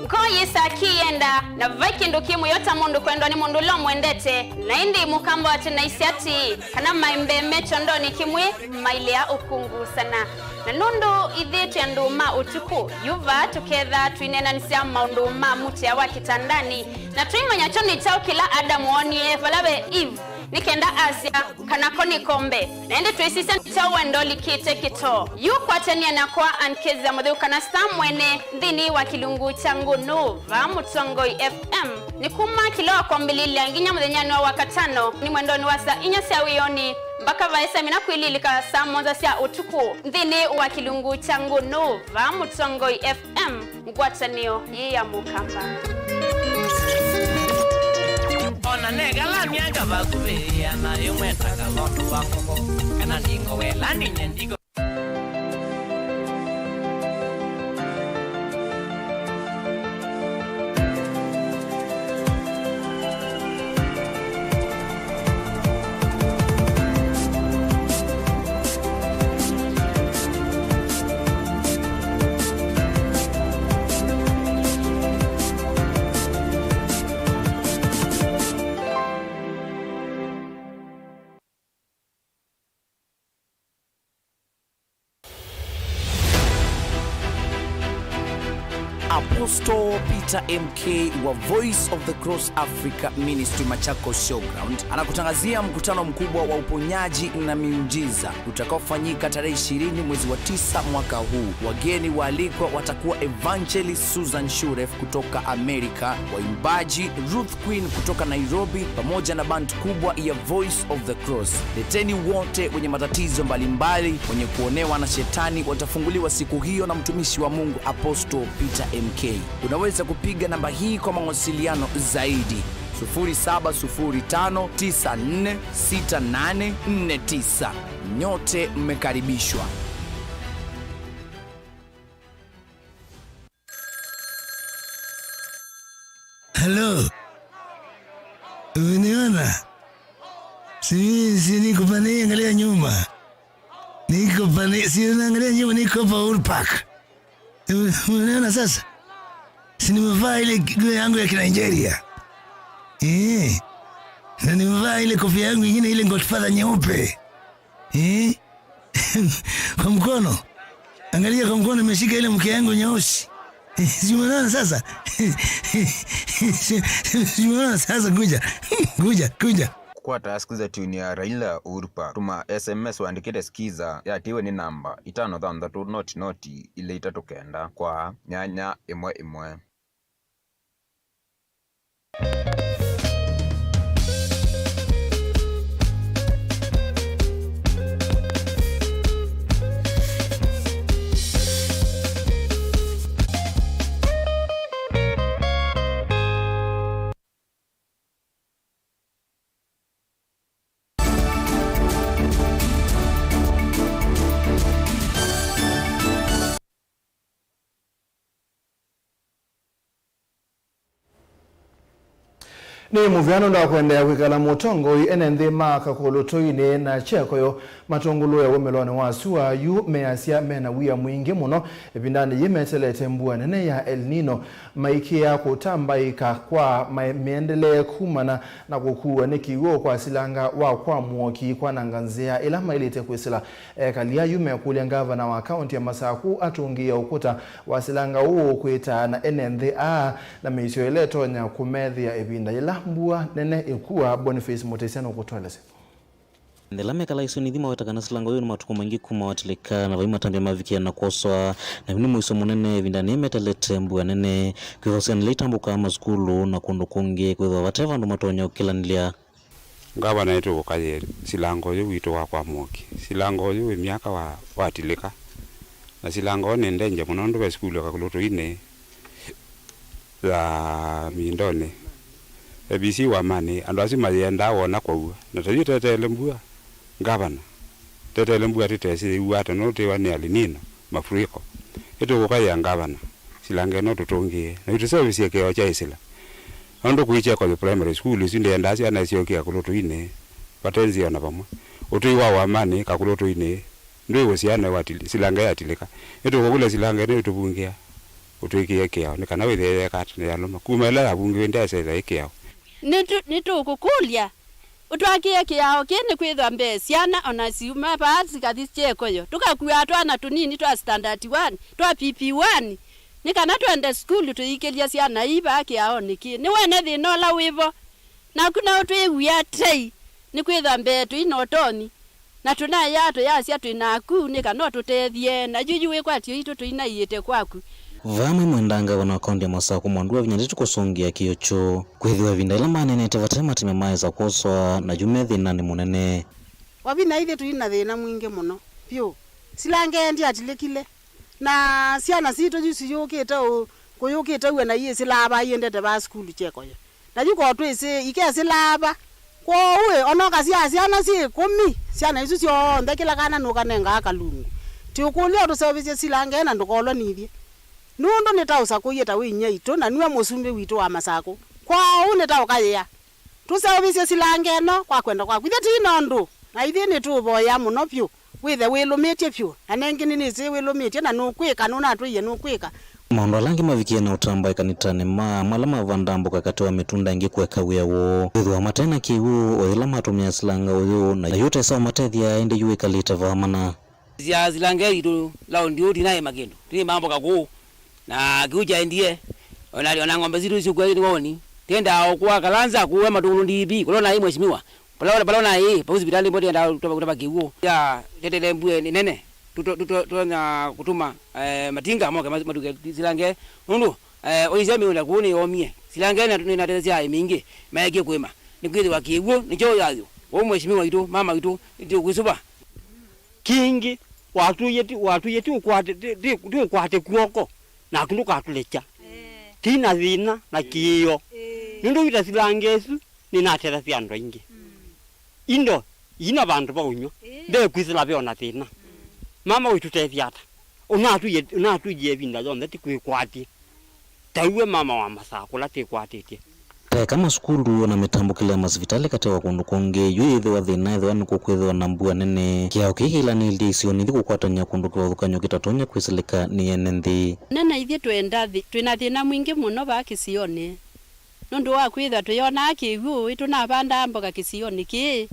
Ngoo yĩsaa kĩyenda, na vai kĩndũ kĩ mũyo ta mũndũ kwendwa nĩ mũndũ ũla ũmwendete, na ĩndĩ Mũkamba wa tene aisye atĩĩ, kana maembe me kyondonĩ kĩmwe, mailea ũkungu sana. Na nũndũ ithyĩ twĩ andũ ma ũtukũ, yu vaa tũketha twĩneenanĩsya maũndũ ma mũtĩa wa kĩtandanĩ, na tũimanya kyo nĩ kyaũ kĩla Adamu woonie vala ve Eve. Nĩ kenda asya, kana ko nĩ kombe. Na ĩndĩ twĩsisya nĩ kyaũ wendo ũlikĩte kĩtoo. Yu kwatania nakwa Ann Keza Mũtheu kana Star Mwene nthĩnĩ wa kĩlungu kya Ngũnũ vaa Mũtongoi F M. Nĩ kuma kĩla wa kwambĩlĩlya nginya mũthenyanĩ wa Wakatano, nĩ mwendonĩ wa saa inya sya wĩoni, mbaka vaĩ saa ĩmwe na kwĩlĩlĩka saa mũonza sya ũtukũ, nthĩnĩ wa kĩlungu kya Ngũnũ vaa Mũtongoi F M. Ngwatanĩo yĩ ya Mũkamba. Ona negala myaka vakuvĩ ĩana yĩmwe ta kavondu wa koko, kana ndingo wela ninye ndigo. Apostle Peter M K wa Voice of the Cross Africa Ministry Machakos Showground anakutangazia mkutano mkubwa wa uponyaji na miujiza utakaofanyika tarehe ishirini mwezi wa tisa mwaka huu. Wageni waalikwa watakuwa Evangelist Susan Shuref kutoka Amerika, waimbaji Ruth Queen kutoka Nairobi, pamoja na band kubwa ya Voice of the Cross. Leteni wote wenye matatizo mbalimbali, wenye kuonewa na shetani watafunguliwa siku hiyo na mtumishi wa Mungu Apostle Peter M K. Unaweza kupiga namba hii kwa mawasiliano zaidi, sufuri saba sufuri tano tisa nne sita nane nne tisa. Nyote mmekaribishwa. Hello. Umeniona? Si, si niko pale, angalia nyuma. Niko pale, si unaangalia nyuma, niko hapa Uhuru Park. Ume-, umeniona sasa? Si nimevaa ile nguo yangu ya Kinigeria? Eh. Na nimevaa ile kofia yangu ingine, ile Godfather nyeupe. Eh. Kwa mkono. Angalia kwa mkono, nimeshika ile mke yangu nyeusi. Si umeona sasa? Si, si umeona sasa? Kuja. Kuja, kuja. Kwa task za tune ya Raila Uhuru Park, tuma S M S wandĩkĩte skiza yatiwe nĩ namba itano thanthatũ noti noti ilĩ itatũ kenda kwa nyanya ĩmwe ĩmwe. Nĩ mũvea nũndũ wa kũendeea kwĩkala mũtongoi ene nthĩ ma Kakũlũtũinĩ na Kyekoyo matũngũlũe wũmĩlonĩ wa sua yu measya mena wia mwingĩ mũno ĩvindanĩ yĩĩ metelete mbua nene ya El Nino, maikĩĩa kũtambaĩka kwa ma-, mĩendelee kumana na kũkuwa nĩ kĩw'ũ kwa silanga wa kwa mũoki kwananga nzĩa ĩla maĩlĩte kwĩsĩla. Ekali ayu mekũlya ngavana wa kaũnti ya Masaku atũngĩĩe ũkũta wa silanga ũũ kwĩtaa na ene nthĩ aa na mĩisyo ĩla ĩtonya kũmethĩa ĩvinda yĩla mbua nene ĩkua. Boniface Mũtĩsya nũkũtũelesya. Ene nthĩ ala mekala isionĩ ithi maweta kana silanga ũyũ nĩ matukũ maingĩ kuma watilĩka, na vai matambya mavikĩa na kwoswa, na yu nĩ mũisyo mũnene ĩvindanĩ yĩĩ metelete mbua nene, kwĩthwa syana ila itambũkaa masukulu na kũndũ kũngĩ kwĩthwa vate vandũ matonya ũkĩlanĩlya. Ngavana nĩtũũkaĩe silanga ũyũ witũ wa kwa mũoki. Silanga ũyũ wĩ myaka wa, watilĩka. Na silanga ũyũ nĩ danger mũno nũndũ ve sukulu ya Kakũlũtũinĩ ya Mindonĩ. A B C Wamani, andũ asu mayĩendaa wona kwaua. Na ta yu tweteele mbua, ngavana. Tweteele mbua tũtesĩ yĩua ata nũndũ twĩwa nĩ El Nino, mafuriko. Nĩtũkũkaĩa ngavana. Silanga ĩno tũtũngĩĩe. Na ĩtũseũvĩsye kĩao kya ĩsĩla. Nũndũ kũikya Koyo Primary School, ĩsu ndĩendaa syana isyoke Kakũlũtũinĩ, vate nzĩa o na vamwe. Ũtũi wa Wamani, Kakũlũtũinĩ, ndwĩ ũsiano wa til-, silanga yatilĩka. Nĩtũkũkũlya silanga ĩno ĩtũvungĩa, ũtwĩkĩe kĩao, nĩ kana wĩthĩe yeka ata nĩyalũma. Kuma ĩla yavungĩwe ndyaĩsa ĩtha ĩ kĩao. Nĩtũ-, nĩtũkũkũlya. Ũtwakĩe kĩao kĩĩ nĩkwĩthwa mbee syana o na siuma vaa sikathi Kyekoyo. Tũkakuaa twana tũnini twa standard one, twa P P one, nĩ kana twende sukulu tũikĩlye syana ii vaa kĩaonĩ kĩĩ. Nĩwene thĩna ũla wĩ vo. Naku no ũtwĩw'ĩa tei. Nĩkwĩthwa mbee tũi na ũtonyi, na tũnaĩaa tũyasya twĩ naku, nĩ kana ũtũtethye, na yu yu wĩkwatyo itũ tũinaiĩte kwaku. Vamwe mwenda ngavana wa kaunti ya Masakũ Mwandu Wavinya ndĩtũ kũsũngĩa kĩo kyoo, kwĩthĩwa ĩvinda ĩla maneenete vate matime maesa kwoswa, na yu me thĩnanĩ mũnene. Wavinya, ithyĩ tũi na thĩna mwingĩ mũno vyũ. Silange ndiatilĩkile. Na syana sitũ yu siyũkĩte ũ-, kũyũkĩte ũe na iĩsĩlaa vaa iendete vaa sukulu kyekoya. Na yu koo twĩsĩ ikesĩlaa va. Kwoou ĩ, ona ũkasyaa syana syĩ ĩkũmi, syana isu syonthe kĩla kana nũkanengaa kalungu. Tĩũkũlya ũtũseũvĩsye silange na ndũkolwa nithyĩ. Nũndũ nĩtaũsakũie ta wĩ inyia itũ, na nue mũsumbĩ witũ wa Masakũ. Kwoou nĩtaũkayĩa. Tũseũvĩsye silange ĩno kwa kwenda kwaku. Ithyĩ ti na ũndũ, na ithyĩ nĩtũũvoya mũno vyũ wĩthe wĩlũmĩtye vyũ, na nengĩ nĩnĩsĩ wĩlũmĩtye, na nũkwĩka, nũnatwĩie nũkwĩka. Maũndũ ala angĩ mavikie na ũtamba ĩkanĩtanĩ ma amwe ala mavanda mboka katĩ wa mĩtũnda ĩngĩ kũeka wĩa woo, kwĩthĩwa mate na kĩw'ũ o yĩla matũmĩa silanga ũyũ, na yu ũtesa ũmatethya, ĩndĩ yu wĩkalĩte vaa mana. Sya silange itũ laundi ũũ tinaĩma kĩndũ, tũnĩmaa mboka kũũ, na kĩu kyaendie, ona, ona ng'ombe sitũ isyũkua nĩ woni. Tĩendaa o kũa Kalanza kũũ Matũngũlũ D P, kũla ũnaĩ mheshimiwa, pala, pala ũnaĩ, pau sipitalĩ mbo tĩendaa tũva, tũva kĩw'ũ. Ya, tetele mbue nĩ nene, tũto-, tũto-, tũtonya kũtũma, eh, matinga moke ma-, matuke silange, nũndũ, eh, ũisya mĩũnda kũũ nĩyomie, silange nĩ, nĩnatetheesya aĩmi aingĩ maekie kũĩma, nĩkwĩthĩwa kĩw'ũ nĩkyo ũyayũ. Ũũ mheshimiwa witũ, mama witũ, nĩtũkwĩsũva. Kĩngĩ, watwĩie ti, watwĩie ti ũkwate, ti, ti, ti ũkwate kw'oko, naku ndũkatũlekya. Ĩĩ. Ti na thĩna na kĩĩo. Ĩĩ. Nũndũ wĩta silanga ĩsu, nĩnatethasya andũ aingĩ. Mm. Indo, ina vandũ va ũnyw'a. Ĩĩ. Ndekwĩsĩla ve ona thĩna. Mm. Mama wĩtũtethya ata? Ũnatwĩie, ũnatwĩie ĩvinda yonthe ti kwĩkwatye. Taiwe mama wa Masakũ ũla tĩkwatĩtye. Teka masukulu na mĩtambũkĩle ya masivitalĩ katĩ wa kũndũ kũngĩ, yu yĩthĩwa thĩna ethĩwa nĩkũkwĩthĩwa na mbua nene. Kĩao kĩĩ kĩilanĩlye isionĩ ithi kũkwatany'a kũndũ kĩvathũkany'o kĩtatonya kwĩsĩlĩka nĩ ene nthĩ. Nene ithyĩ twenda thi-, twĩ na thĩna mwingĩ mũno vaa kĩsionĩ, nũndũ wa kwĩthwa tũyonaa kĩw'ũ, ĩtũnavandaa mboka kĩsionĩ kĩĩ,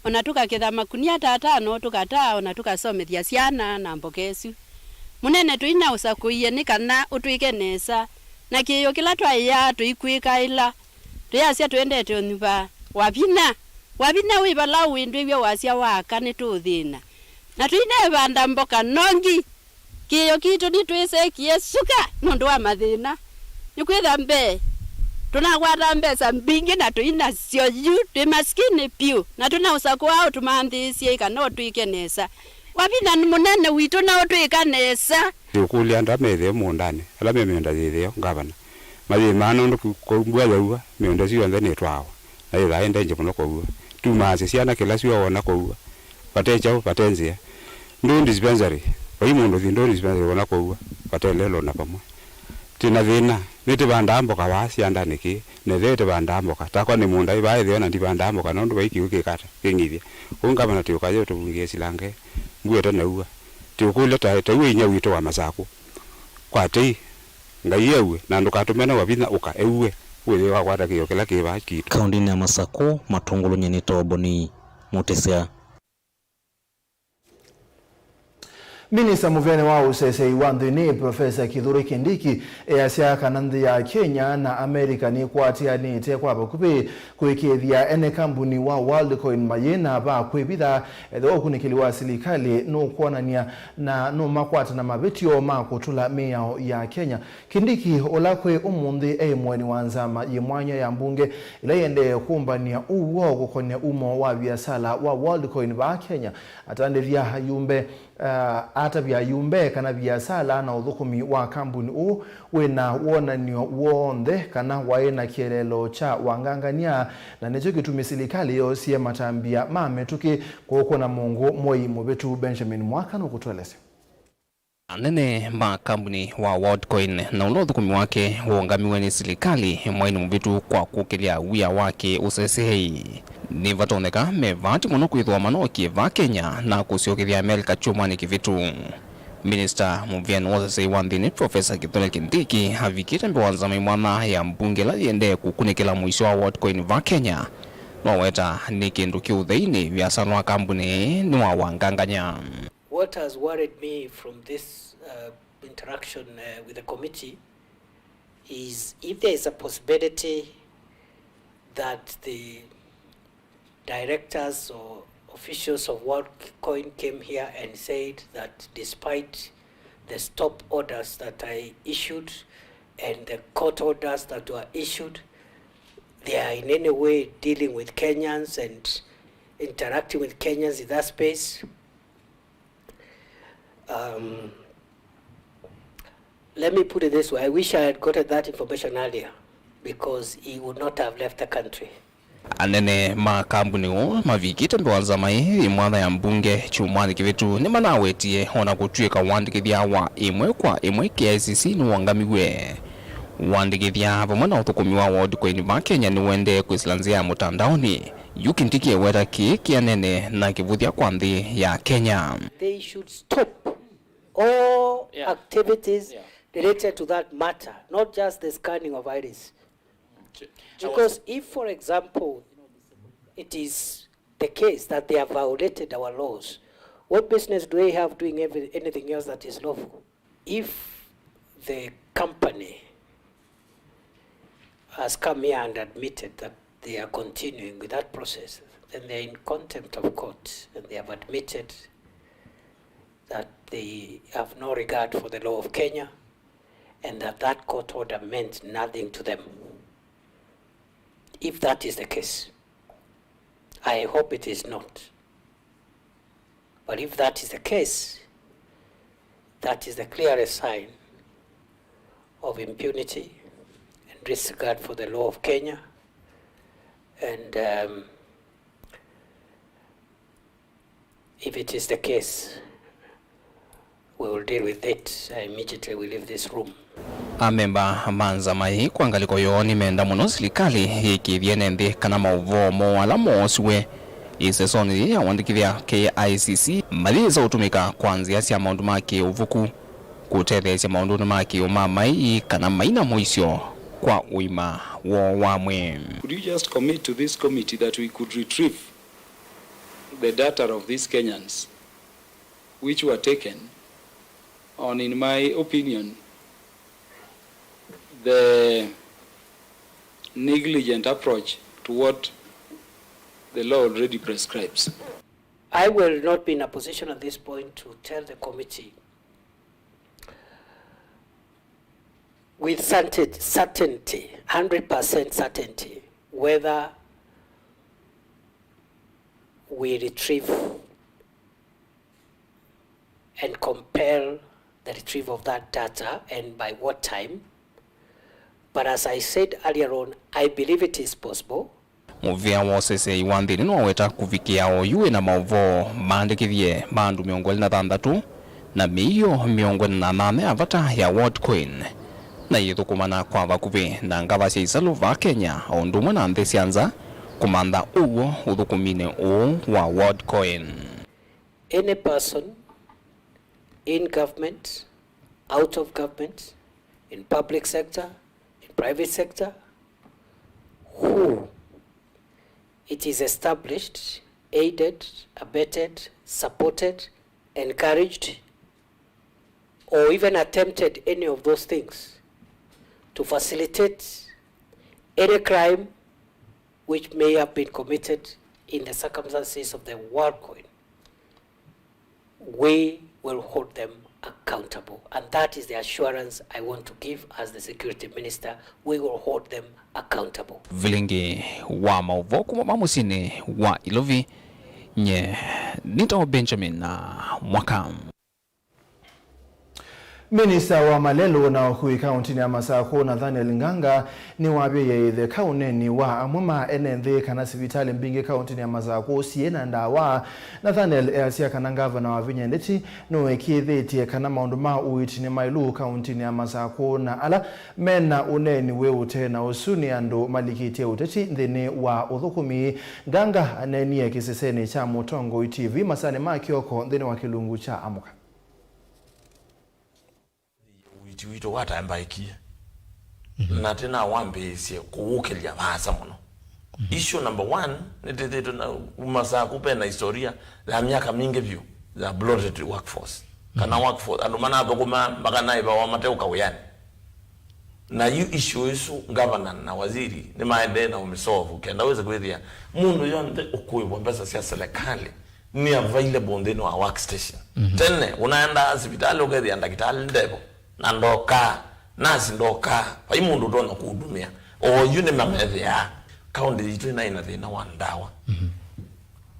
o na tũkaketha makunia ta atano, tũkataa, o na tũkasomethya syana na mboka ĩsu. Mũnene tũinaũsakũie nĩ kana ũtwĩke nesa, na kĩĩo kĩla twaĩaa tũikwĩkaĩla, tũyasya tũendete ũnyuva. Wavinya, wavinya wĩ vala ũĩ ndwĩw'a wasya wa aka nĩtũũthĩna. Na tũinevanda mboka nongi. Kĩĩo kitũ nĩtwĩsekie suka nũndũ wa mathĩna. Nĩkwĩtha mbee, tũnakwata mbesa mbingĩ na tũinasyo yu twĩ masikini pyũ, na tũnaũsakũa ũtũmanthĩĩsye ĩ kana ũtwĩke nesa. Wavinya nĩ mũnene witũ na ũtwĩka nesa. Ndiũkũlya andũ ala methĩe mũũndanĩ, ala me mĩũnda yĩtheo, ngavana, mayĩmaa nũndũ kũ-, kũ-, mbua yaua, mĩũnda ĩsu yonthe nĩtwaawa, na yĩthaa ĩ ndengyĩ mũno kũua. Tumaasya syana kĩla syoo wona kũua. Vate kyaũ, vate nzĩa. Ndũũ dispensary, vai mũndũ thi ndũũ dispensary wona kũua, vate lelũ na vamwe. Twĩ na thĩna, nĩtĩvandaa mboka vaa syandanĩ kĩĩ, na ĩtheo ĩtĩvandaa mboka. Takwa nĩ mũũnda wĩ vaa ĩtheo na ndivandaa mboka nũndũ vai kĩw'ũ kĩkata, kĩng'ithya. Ũu ngavana twĩũka yo tũvungĩe silanga ĩ, mbua ĩtanaua. Twĩũkũlya ta, ta iwe inyia witũ wa Masakũ. Kwa tei, Ngai eũe, na ndũkatũmene Wavinya ũka eũe, wĩthĩe wakwata kĩĩo kĩla kĩ vaa kitũ. Kaũndĩnĩ ya Masakũ, Matũngũlũnĩ nĩ Toboni Mũtĩsya. Minista mũvĩanĩ wa ũseseĩ wa nthĩnĩ, Profesa Kithure Kindiki, easya kana nthĩ ya Kenya na Amerika nĩkwatĩanĩte kwa vakuvĩ kũĩkĩĩthya ene kambuni wa Worldcoin mayĩ na va kwĩvitha, ethĩwa ũkunĩkĩli wa silikalĩ nũkwonany'a na nũmakwata na mavĩtyo ma kũtũla mĩao ya Kenya. Kindiki, ũla kwĩ ũmũnthĩ e mũeni wa nzama yĩ mwanya ya mbunge ĩla ĩendee kũmbany'a ũw'o kũkon'ya umo wa viasala wa Worldcoin vaa Kenya, atandĩthya ayumbe, ah, atavya ayumbe kana viasala na ũthũkũmi wa kambuni ũũ wĩ na wonany'o w'onthe kana waĩ na kĩeleelo kya wangangany'a, na nĩkyo kĩtumi silikalĩ yoosie matambya ma mĩtũkĩ kũkũna mũngũ mwei mũvĩtu. Benjamin Mwaka nũkũtũelesya. Anene ma kambuni wa Worldcoin na ũla ũthũkũmi wake waũngamiwe nĩ silikalĩ mwainĩ mũvĩtu kwa kũkĩlya wia wa kĩ-ũseseei, nĩvatonyeka me vaati mũno kwĩthĩwa manokie vaa Kenya na kũsyokethya Amelika kyumwanĩ kĩvĩtu. Minista mũvĩanĩ wa ũseseei wa nthĩnĩ, Profesa Kithure Kindiki, avikĩte mbee wa nzama ĩmwana ya mbunge ĩla yĩendee kũkunĩkĩla mũisyo wa Worldcoin vaa Kenya, noweta nĩ kĩndũ kĩ ũtheinĩ viasala wa kambuni nĩwawangangany'a. What has worried me from this, uh, interaction, uh, with the committee is if there is a possibility that the directors or officials of WorldCoin came here and said that despite the stop orders that I issued and the court orders that were issued, they are in any way dealing with Kenyans and interacting with Kenyans in that space. Um, let me put it this way. I wish I had gotten that information earlier because he would not have left the country. Anene ma kambuni ũũ mavikĩte mbee wa nzama ĩĩ ĩ mwanya ya mbunge kyumwanĩ kĩvĩtu nĩmanawetie o na kũtw'ĩka ũandĩkĩthya wa ĩmwe kwa ĩmwe K I C C nĩwongamiw'e. Ũandĩkĩthya vamwe na ũthũkũmi wa WorldCoin vaa Kenya nĩũendee kwĩsĩla nzĩa ya mũtandaonĩ. Yu Kindiki eweta kĩĩ kĩ anene na kĩvũthya kwa nthĩ ya Kenya. They should stop all Yeah. activities Yeah. related to that matter, not just the scanning of iris. Ch- Because if, for example, it is the case that they have violated our laws, what business do they have doing every, anything else that is lawful? If the company has come here and admitted that they are continuing with that process, then they are in contempt of court and they have admitted that they have no regard for the law of Kenya and that that court order meant nothing to them. If that is the case, I hope it is not. But if that is the case, that is the clearest sign of impunity and disregard for the law of Kenya. And um, if it is the case, we will deal with it. I immediately will leave this room. Amemba ma nzama ĩĩ kwa ngalĩko yoo nĩmenda mũno silikalĩ yĩkĩĩthye ene nthĩ kana maũvoo moo ala moosiwe ĩsesonĩ yĩĩ ya ũandĩkĩthya K I C C mayĩsa ũtũmĩka kwa nzĩa sya maũndũ ma kĩũvuku, kũtetheesya maũndũnĩ ma kĩũmamaĩ kana maina mũisyo kwa ũima woo wa mwĩĩ. Could you just commit to this committee that we could retrieve the data of these Kenyans which were taken on, in my opinion, the negligent approach to what the law already prescribes. I will not be in a position at this point to tell the committee with certain- certainty, hundred percent certainty, whether we retrieve and compel the retrieval of that data and by what time. But as I said earlier on, I believe it is possible. Mũvĩa wa ũseseei wa nthĩ nĩnoweta kũvikĩa oyu wĩna maũvoo maandĩkĩthye ma andũ mĩongo ĩlĩ na thanthatũ na mĩio mĩongo ĩna na nana ya vata ya WorldCoin, na yĩthũkũmana kwa vakuvĩ na ngava sya isalũ vaa Kenya o ũndũ ũmwe na nthĩ sya nza kũmantha ũw'o ũthũkũminĩ ũũ wa WorldCoin. Any person in government, out of government, in public sector, in private sector, who it is established, aided, abetted, supported, encouraged, or even attempted any of those things to facilitate any crime which may have been committed in the circumstances of the WorldCoin, we will hold them accountable. And that is the assurance I want to give as the security minister. We will hold them accountable. Vilingi wa maũvoo kuma ma mũsyĩnĩ wa Ilovi, nye nĩtawa Benjamin na Mwaka. Minista wa malelũ na ũkui kaũntĩnĩ ya Masakũ, Nathaniel Nganga, nĩwavĩie ĩthe kaũnĩnĩ wa amwe ma ene nthĩ kana sivitalĩ mbingĩ kaũntĩnĩ ya Masakũ syĩ na ndawa. Nathaniel easya kana ngavana Wavinya Ndeti nũĩkĩĩthĩtye kana maũndũ ma ũiiti nĩ maĩlu kaũntĩnĩ ya Masakũ, na ala mena ũneeni wĩ ũtee na ũsu nĩ andũ malikĩtye ũteti nthĩnĩ wa ũthũkũmi. Nganga aneenie kĩsesenĩ kya Mũtongoi T V masaanĩ ma kĩoko nthĩnĩ wa kĩlungu kya Amũka. Ũiiti witũ watambaĩkie. Mhm. Na tena wambĩĩsye kũwũkĩlya vaasa mũno. Mhm. Issue number one, nĩtĩthĩtwe na Masakũ ve na historia ya myaka mingĩ vyũ ya bloated workforce. Kana Mhm. workforce, andũ manathũkũma makanaĩvawa mateũka wĩanĩ. Na yu issue ĩsu, ngavana na waziri nĩmaendee na ũmĩsolve kenda wĩse kwĩthĩa mũndũ yonthe ũkũĩvwa mbesa sya serikali nĩ available nthĩnĩ wa workstation. Mhm. Tene ũnaendaa sivitalĩ ũkethĩa ndakĩtalĩ ndevo, na ndokaa, nasi ndokaa, vai mũndũ ũtonya kũũtumĩa. Oyu nĩmamethĩaa. Kaũntĩ yitũ ĩnaĩ na thĩna wa ndawa. Mhm.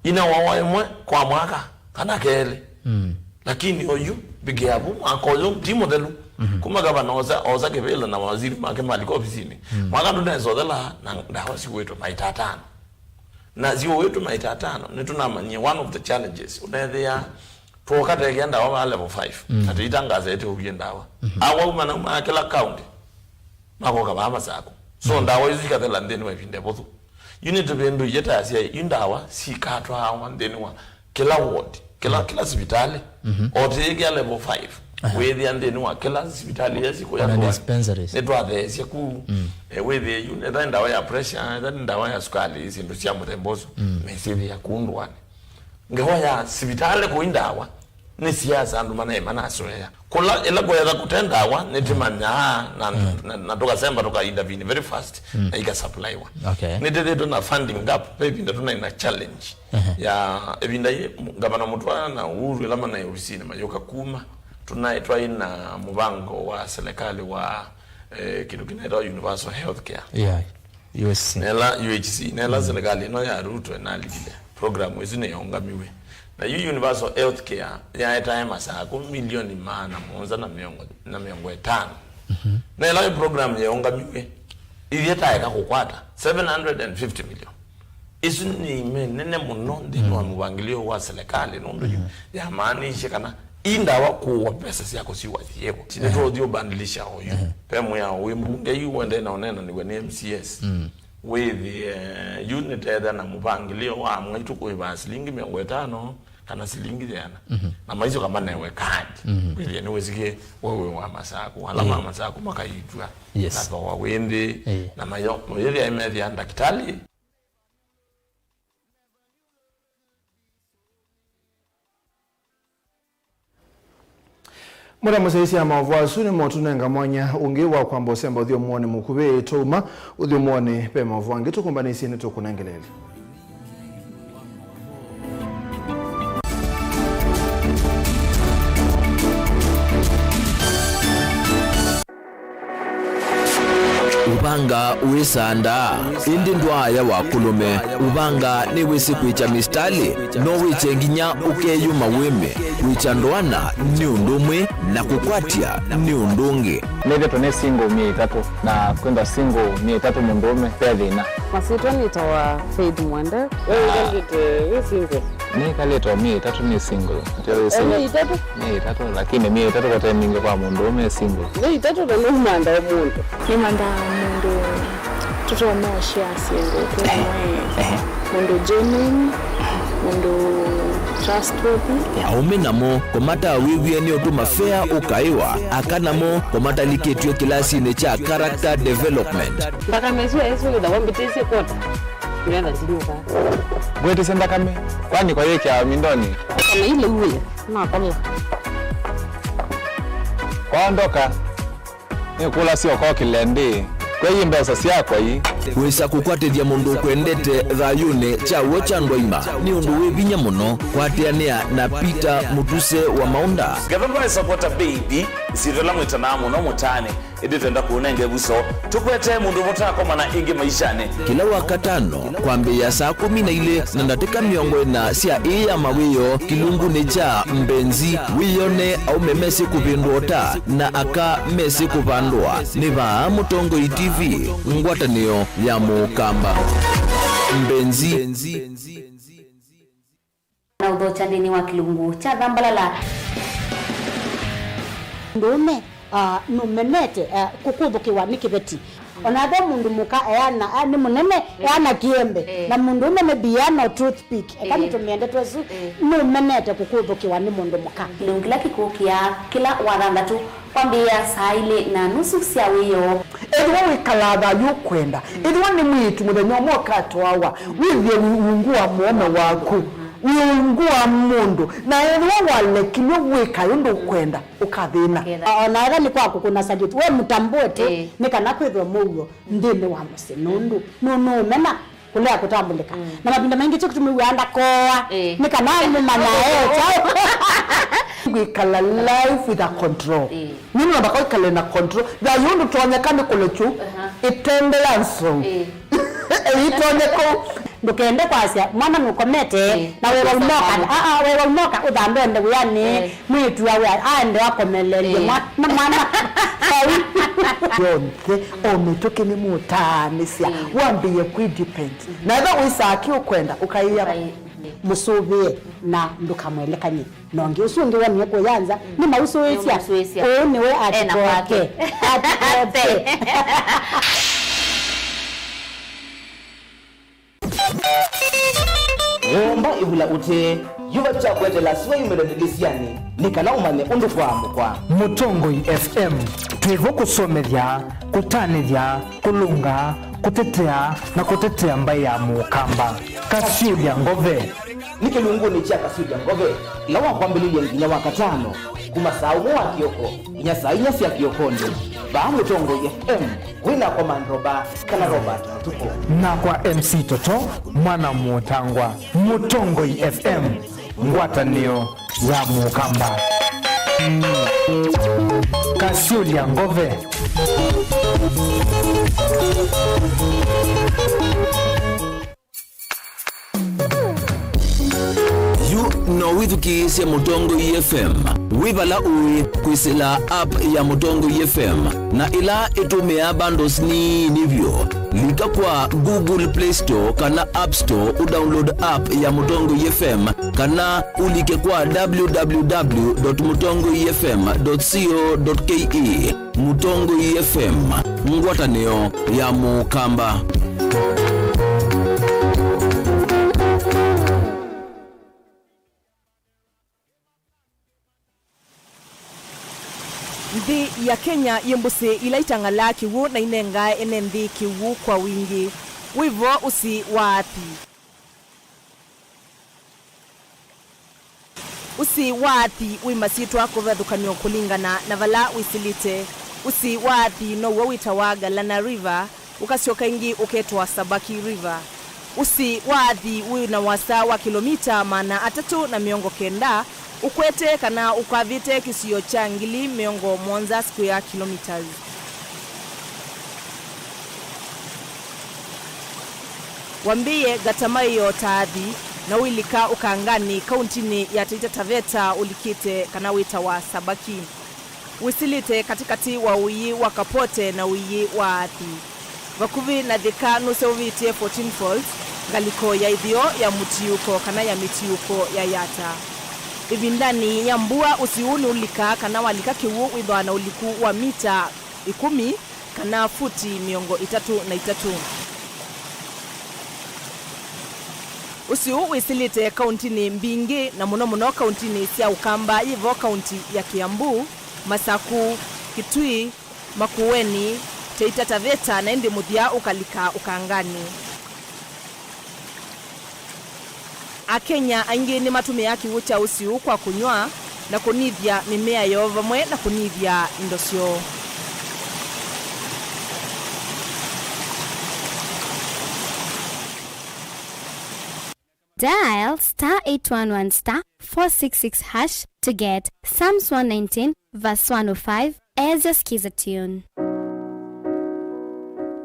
Ina wawa ĩmwe kwa mwaka kana kelĩ. Mm. Lakini oyu, mbikĩa vu, mwaka ũyũ ti mũthelu. Mhm. Kuma gavana osa, osa kĩvĩla na mawaziri make malika ovisinĩ. Mm. Mwaka ndũnesothela na ndawa siũĩtwe maita atano. Na siũĩtwe maita atano, nĩtũnamanyie one of the challenges. Ũnethĩa twoka tekea ndawa va level five. Mm. Na tũitangaza ĩte ũvie ndawa. Mhm. Awa uma na uma kĩla county. Makoka vaa Masakũ. So, mm, ndawa isu ikathela nthĩnĩ wa ĩvinda ĩvũthũ. Yu nĩtũvĩndũie ta asyaĩ, yu ndawa sikatwaawa nthĩnĩ wa kĩla ward, kĩla, mm, kĩla sivitalĩ. Mhm. O tĩĩkĩa level five. Aha. Wĩthĩa nthĩnĩ wa kĩla sivitalĩ ila sikũya. Ona ndũanĩ, dispensaries. Nĩtwatheesye kuu. Mm. E, wĩthĩe yu, etha nĩ ndawa ya pressure, etha nĩ ndawa ya sukali, syĩndũ sya mũthemba ũsu, mm, mesĩthĩa kuu ndũanĩ. Ngewa ya sivitalĩ kũi ndawa nĩ siasa andũ manaĩ manasoea. Kũla ĩla kũyetha kũte ndawa nĩtĩmanyaa na, mm, na, na tũkasemba tũkaintervene very fast, mm, na ikasupplywa. Okay. Nĩtĩthĩtwe na funding gap, ve ĩvinda tũnaĩ na challenge. Ehe. Ya ĩvinda yĩ, Ngavana Mũtwa na Uhuru ĩla manaĩ ovisinĩ mayũka kuma, tũnaĩ twaĩ na mũvango wa serikali wa, eh, kĩndũ kĩnetawa universal health care. Yeah. U H C. Nela U H C, nela, mm, serikali ĩno ya Ruto ĩnalikile, program ĩsu nĩyaũngamiw'e. Na yu universal health care yaetae Masakũ milioni maana mũonza na mĩongo, na mĩongo ĩtano. Mhm. Nela ĩ program yaũngamiw'e, ithyĩ taeka kũkwata seven hundred and fifty million. Isu nĩ ime nene mũno nthĩnĩ wa, mm, mũvangĩlio wa serikali, nũndũ yu, mm, yamaanisye kana ii ndawa kũwa mbesa sya kũsiwa siĩvo. Ehe. Nĩtũũthi ũbandilisha oyu. Ehe. Ve mwĩao wĩ mbunge yu wendee na ũneenanĩw'a nĩ M C As. Mm. Wĩthĩe yu nĩtetha na mũvangĩlio wa mwaitũ kũĩvaa silingi mĩongo ĩtano kana silingi yĩana. Mhm. Na maisyoka manewe kadi. Mhm. Wĩthĩe nĩwĩsikie we wĩ wa Masakũ, ala, eh, ma Masakũ makaitw'a, yes, na thooa wĩ nthĩ, eh, na mayo, mayĩthĩa methĩa ndakĩtalĩ. Mũna mũsyaĩĩsya maũvoo asu nĩmo ũtũnenga mwanya ũngĩ wa kwamba ũsemba ũthyũmũonĩ mũkuvĩ. Twauma ũthyũmũonĩ, ve maũvoo angĩ tũkũmbanĩsye nĩtũkũnengeleelya. Ũvanga wĩsaa ndaa, ĩndĩ ndwaaya wa kũlũme. Ũvanga nĩwĩsĩ kwĩkya mĩsitalĩ, no wĩkye nginya ũkeyũma wĩme. Kwĩkya ndoana nĩ ũndũ ũmwe, na kũkwatya nĩ ũndũ ũngĩ. Nĩthĩtwe nĩ single myei ĩtatũ, na kwĩthwa single myei ĩtatũ mũndũũme ve thĩna. Masyĩtwa nĩtawa Faith Mwende. We wĩkalĩte wĩ single? Nĩkalĩte o myei ĩtatũ nĩ single. Ndio wĩ single. Myei ĩtatũ? Myei ĩtatũ, lakini myei ĩtatũ vate mingĩ kwa mũndũũme e single. Myei ĩtatũ na nũmandaa mũndũ. Nĩmandaa mũndũ tũtonya ũshare syĩndũ twĩ, ehe, amwe, ehe, mũndũ genuine, mũndũ trustworthy. Aũme namo kũmatawĩw'ie nĩ ũndũ mafea ũkaĩwa, aka namo kũmatalikĩtw'e kĩlasinĩ kya character development. Nthakame ĩsu yaĩsũkĩtha wambĩtĩsye kwota. Ngetha ndinyuka. Ngwĩtĩsye nthakame, kwani kwayĩkĩawa mindonĩ? Nthakame ile uwe, nakola. Kwaondoka, nĩkũlasya ũkokĩle ndĩ, kwei mbesa syakwa ii. Wĩsa kũkwatĩthya mũndũ ũkwendete thayũnĩ kya w'o kya ndwaima nĩ ũndũ wĩ vinya mũno. Kwatĩanĩa na Peter Mũtuse wa Maũnda. Ngetha ndwaĩsa kwota baby, ĩsyĩtwa ĩla mwĩtanaa mũno mũtaanĩ. Ĩndĩ twenda kũũnenga ĩvuso, tũkwetee mũndũ mũtakomana ĩngĩ maishanĩ. Kĩla Wakatano, kwambĩĩa saa kũmi na ilĩ na ndatĩka mĩongo ĩna sya ĩĩ ya mawĩoo, kĩlungunĩ kya Mbenzi, wĩyone aũme mesĩ kũvĩndũa ũta na aka mesĩ kũvandũa. Nĩ vaa Mũtongoi T V, ngwatanĩo ya Mũkamba. Mbenzi. Na ũthokya nthĩnĩ wa kĩlungu kya Thambalala. Mũndũũme, ah, nũmenete, ah, kũkũthũkĩwa nĩ kĩveti. O na ve mũndũ mũka eana, ah, nĩ mũnene, eh, eana kĩembe. Eh. Na mũndũũme maybe eana o toothpick. Eka, eh, nĩtũmĩe ndeto ĩsu, eh, nũmenete kũkũthũkĩwa nĩ mũndũ mũka. Kĩlungu kĩla kĩkũkĩa kĩla Wathanthatũ kwambĩĩa saa ilĩ na nusu sya wĩoo. Ethĩwa wĩkalaa thayũ ũkwenda, ethĩwa nĩ mwĩĩtu mũthenya ũmwe ũkatwawa, wĩthĩe ungu wa mũũme waku. Wĩ ungu wa mũndũ, na ethĩwa walekilw'e wĩka ũndũ ũkwenda, ũkathĩna. Ketha. O na ethĩwa nĩ kwa kũkũna salute, we mũtambũe tu, ĩĩ, nĩ kana kwĩthwe mũuo nthĩnĩ wa mũsyĩ, nũndũ nũ-, nũũmena kũlea kũtambũlĩka. Mm. Na mavinda maingĩ kyo kĩtumi wĩaa ndakoa, ĩĩ, nĩ kana mũmanyae kyaũ. Kwĩkala life with a control. Ĩĩ. Nĩ namba kwĩkala na control. Thayũ ndũtonyeka nĩ kũlekyu, aha, ĩtembea nzou. Ĩĩ. Ĩitonyeka. Ndũkende kwasya mwana nũkomete, ĩĩ, na wewa umoka, aa, wewa umoka ũthambe ende wĩanĩ. Ĩĩ. Mwĩĩtu awe aende akomelelye, ĩĩ, mwa-, na mwana. Sorry. Yonthe, o mĩtũkĩ nĩmũtaanĩsya, ĩĩ, wambĩĩe kwĩ depend. Mhm. Na ethĩwa wĩsaa kĩ ũkwenda, ũkaĩa. Ũkaĩ-, ĩĩ, mũsũvĩe na ndũkamwelekany'e na ũngĩ. Ũsu ũngĩ wonie kũya nza, mm, nĩmũsũĩsya. Nĩmũsũĩsya. Ũũ nĩwe. Ena atikoke. Kwake. Atikoke. Womba ĩvula ũtee, yuva kya kweteela sua yumĩle ndĩlĩsyanĩ, nĩ kana ũmanye ũndũ kwaamũkwa. Mũtongoi F M, twĩvo kũsomethya, kũtanĩthya, kũlũnga, kũtetea, na kũtetea mbaĩ ya Mũkamba. Kasyũlya Ngove. Nĩ kĩlungunĩ kya Kasyũlya Ngove, ĩla wa kwambĩlĩlya nginya wa katano, kuma saa ũmwe wa kĩoko nginya saa inya sya kĩokonĩ, vaa Mũtongoi F M, wĩ nakwa Mandroba kana Robert Mũtuku. Nakwa M C Toto, mwana Mũtangwa. Mũtongoi F M, ngwatanĩo ya Mũkamba. Kasyũlya Ngove. Yu no wĩthukĩĩsye Mũtongoi F M wĩ vala ũĩ kwĩsĩla app ya Mũtongoi F M, na ĩla ĩtũmĩaa bundles nini vyũ. Lika kwa Google Play Store kana App Store ũdownload app ya Mũtongoi F M, kana ũlike kwa w w w dot mũtongoi f m dot co dot k e. Mũtongoi F M, ngwatanĩo ya Mũkamba. Nthĩ ya Kenya yĩ mbũsĩ ila itang'alaa kĩw'ũ na inengaa ene nthĩ kĩw'ũ kwa wingĩ. Wĩ vo ũsĩ wa athi. Ũsĩ wa athi wĩ masyĩtwa kũvathũkanw'a kũlingana na vala wĩsĩlĩte. Ũsĩ wa athi now'o wĩtawa Galana River, ũkasyoka ĩngĩ ũketwa Sabaki River. Ũsĩ wa athi wĩ na wasa wa kĩlomita maana atatũ na mĩongo kenda, ũkwete kana ũkavĩte kĩsio kya ngili mĩongo mũonza square kilometres. Wambĩĩe Gatamaĩo ta athi, na ũilika ũkanganĩ kauntinĩ ya Taita Taveta ũlikĩte kana wĩtawa Sabaki. Wĩsĩlĩte katĩkatĩ wa ũiĩ wa Kapote na ũiĩ wa Athi. Vakuvĩ na Thika nũseũvĩtye fourteen Falls, ngalĩko ya ĩtheo ya mũtiũko kana ya mĩtiũko ya Yatta. Ĩvindanĩ ya mbua, ũsĩ ũũ nĩũlikaa kana walika kĩw'ũ wĩthĩawa na ũliku wa mita ĩkũmi kana futi mĩongo ĩtatũ na itatũ. Ũsĩ ũũ wĩsĩlĩte kauntinĩ mbingĩ, na mũno mũno kauntinĩ sya Ũkamba, yĩ vo kaunti ya Kiambu, Masaku, Kitui, Makueni, Taita Taveta, na ĩndĩ mũthya ũkalika Ũkanganĩ. Akenya aingĩ nĩmatũmĩaa kĩw'ũ kya ũsĩ ũũ kwa kũnyw'a na kũnĩthya mĩmea yoo vamwe na kũnĩthya indo syoo. Dial star eight one one star four six six hash to get Psalms one nineteen verse one oh five as your Skiza tune.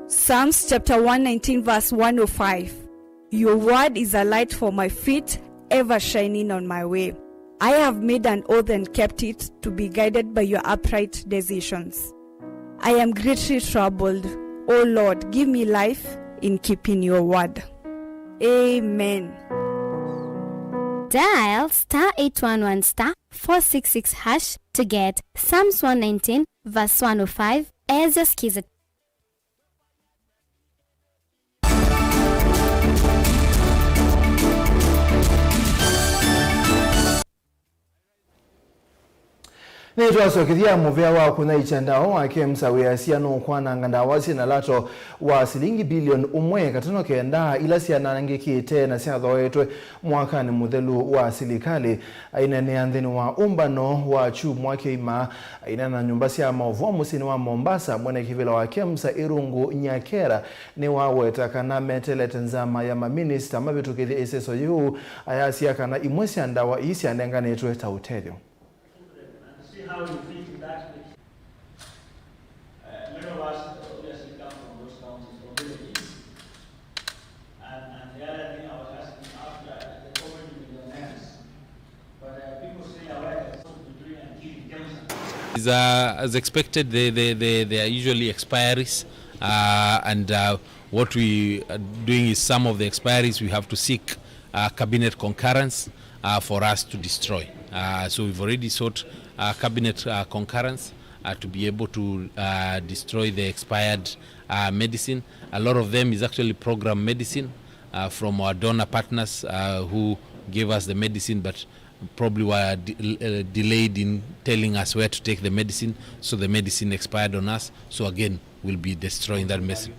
Psalms chapter one nineteen verse one oh five. Your word is a light for my feet, ever shining on my way. I have made an oath and kept it, to be guided by your upright decisions. I am greatly troubled. O Lord, give me life in keeping your word. Amen. Dial star eight one one star four six six hash to get Psalms one nineteen verse one oh five as your Skiza. Nĩtwasokethya mũvea wa kũnyaĩĩkya ndawa wa KEMSA wĩasya nũkwananga ndawa syĩ na lato wa silingi bilioni ũmwe katono kenda ila syanangĩkĩte na syathooetwe mwakanĩ mũthelu wa silikalĩ. Aineenea nthĩnĩ wa ũmbano wa kyumwa kĩima, aineena na nyũmba sya maũvoo mũsyĩnĩ wa Mombasa, mwene kĩvĩla wa KEMSA Irungu Nyakera nĩwaweta kana meteelete nzama ya maminista mavĩtũkĩthye ĩseso yĩu, ayasya kana imwe sya ndawa ii syanenganĩtwe ta ũtethyo. See how you fit in that picture. Uh, many of us obviously come from those counties, from villages. And, and the other thing I was asking after the forty millionaires. But, uh, people stay aware that what we're doing and giving KEMSA. Is, uh, as expected, they, they, they, they are usually expiries, uh, and, uh, what we are doing is some of the expiries we have to seek, uh, cabinet concurrence, uh, for us to destroy. Uh, so we've already sought, uh, cabinet, uh, concurrence, uh, to be able to, uh, destroy the expired, uh, medicine. A lot of them is actually program medicine, uh, from our donor partners, uh, who gave us the medicine, but probably were de-, uh, delayed in telling us where to take the medicine, so the medicine expired on us. So again, we'll be destroying that medicine.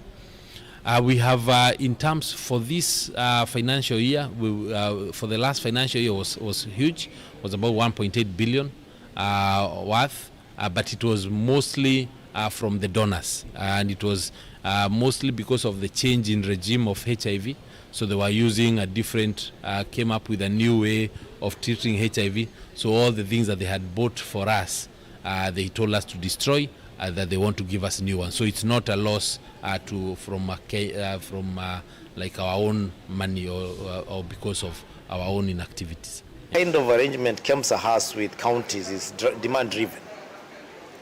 Uh, we have, uh, in terms for this, uh, financial year, we, uh, for the last financial year was, was huge, was about one point eight billion, uh, worth, uh, but it was mostly, uh, from the donors, uh, and it was, uh, mostly because of the change in regime of H I V. So they were using a different, uh, came up with a new way of treating H I V. So all the things that they had bought for us, uh, they told us to destroy, uh, that they want to give us new ones. So it's not a loss, uh, to, from a, Ke-, uh, from, uh, like, our own money or, or, or because of our own inactivities. Kind of arrangement KEMSA has with counties is dr-, demand driven.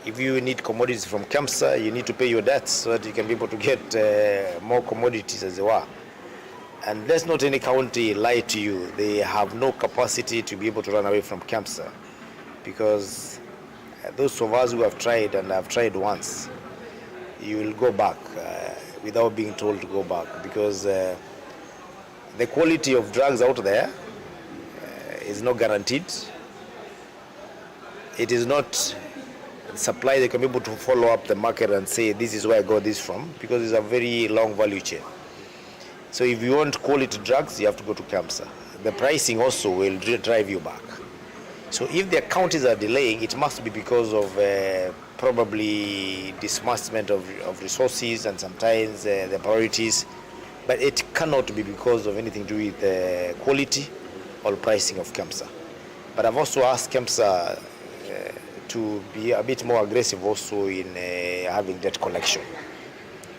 If you need commodities from KEMSA, you need to pay your debts so that you can be able to get, uh, more commodities, as they were. And let's not any county lie to you. They have no capacity to be able to run away from KEMSA, because, uh, those of us who have tried and have tried once, you will go back, uh, without being told to go back, because, uh, the quality of drugs out there, uh, is not guaranteed. It is not supply that can be able to follow up the market and say, "This is where I got this from," because it's a very long value chain. So if you want quality drugs, you have to go to KEMSA. The pricing also will dri-, drive you back. So if the counties are delaying, it must be because of, uh, probably disbursement of, of resources and sometimes, uh, the priorities, but it cannot be because of anything to do with, uh, quality or pricing of KEMSA. But I've also asked KEMSA, uh, to be a bit more aggressive also in, uh, having debt collection,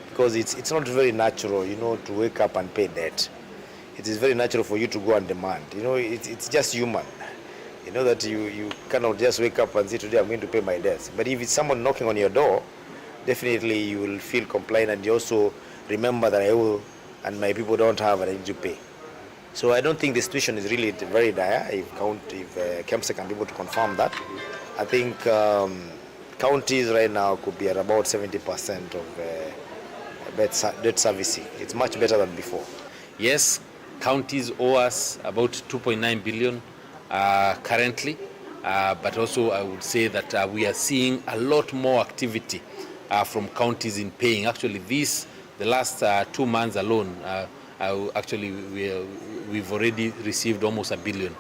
because it's, it's not very natural, you know, to wake up and pay debt. It is very natural for you to go and demand. You know, it's, it's just human. You know that you, you cannot just wake up and say, "Today I'm going to pay my debts." But if it's someone knocking on your door, definitely you will feel compliant, and you also remember that I owe and my people don't have, and I need to pay. So I don't think the situation is really very dire if count-, if, uh, KEMSA can be able to confirm that. I think, um, counties right now could be at about seventy percent of, uh, debt ser-, debt servicing. It's much better than before. Yes, counties owe us about two point nine billion, uh, currently, uh, but also I would say that, uh, we are seeing a lot more activity, uh, from counties in paying. Actually, this, the last, uh, two months alone, uh, uh, actually, we, uh, we've already received almost a billion,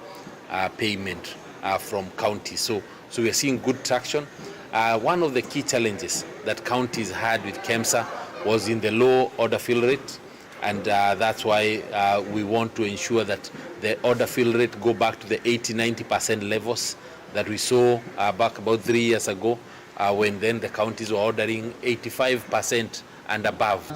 uh, payment, uh, from counties. So, so we are seeing good traction. Uh, one of the key challenges that counties had with KEMSA was in the low order fill rate. And, uh, that's why, uh, we want to ensure that the order fill rate go back to the eighty, ninety percent levels that we saw, uh, back about three years ago, uh, when then the counties were ordering eighty-five percent and above.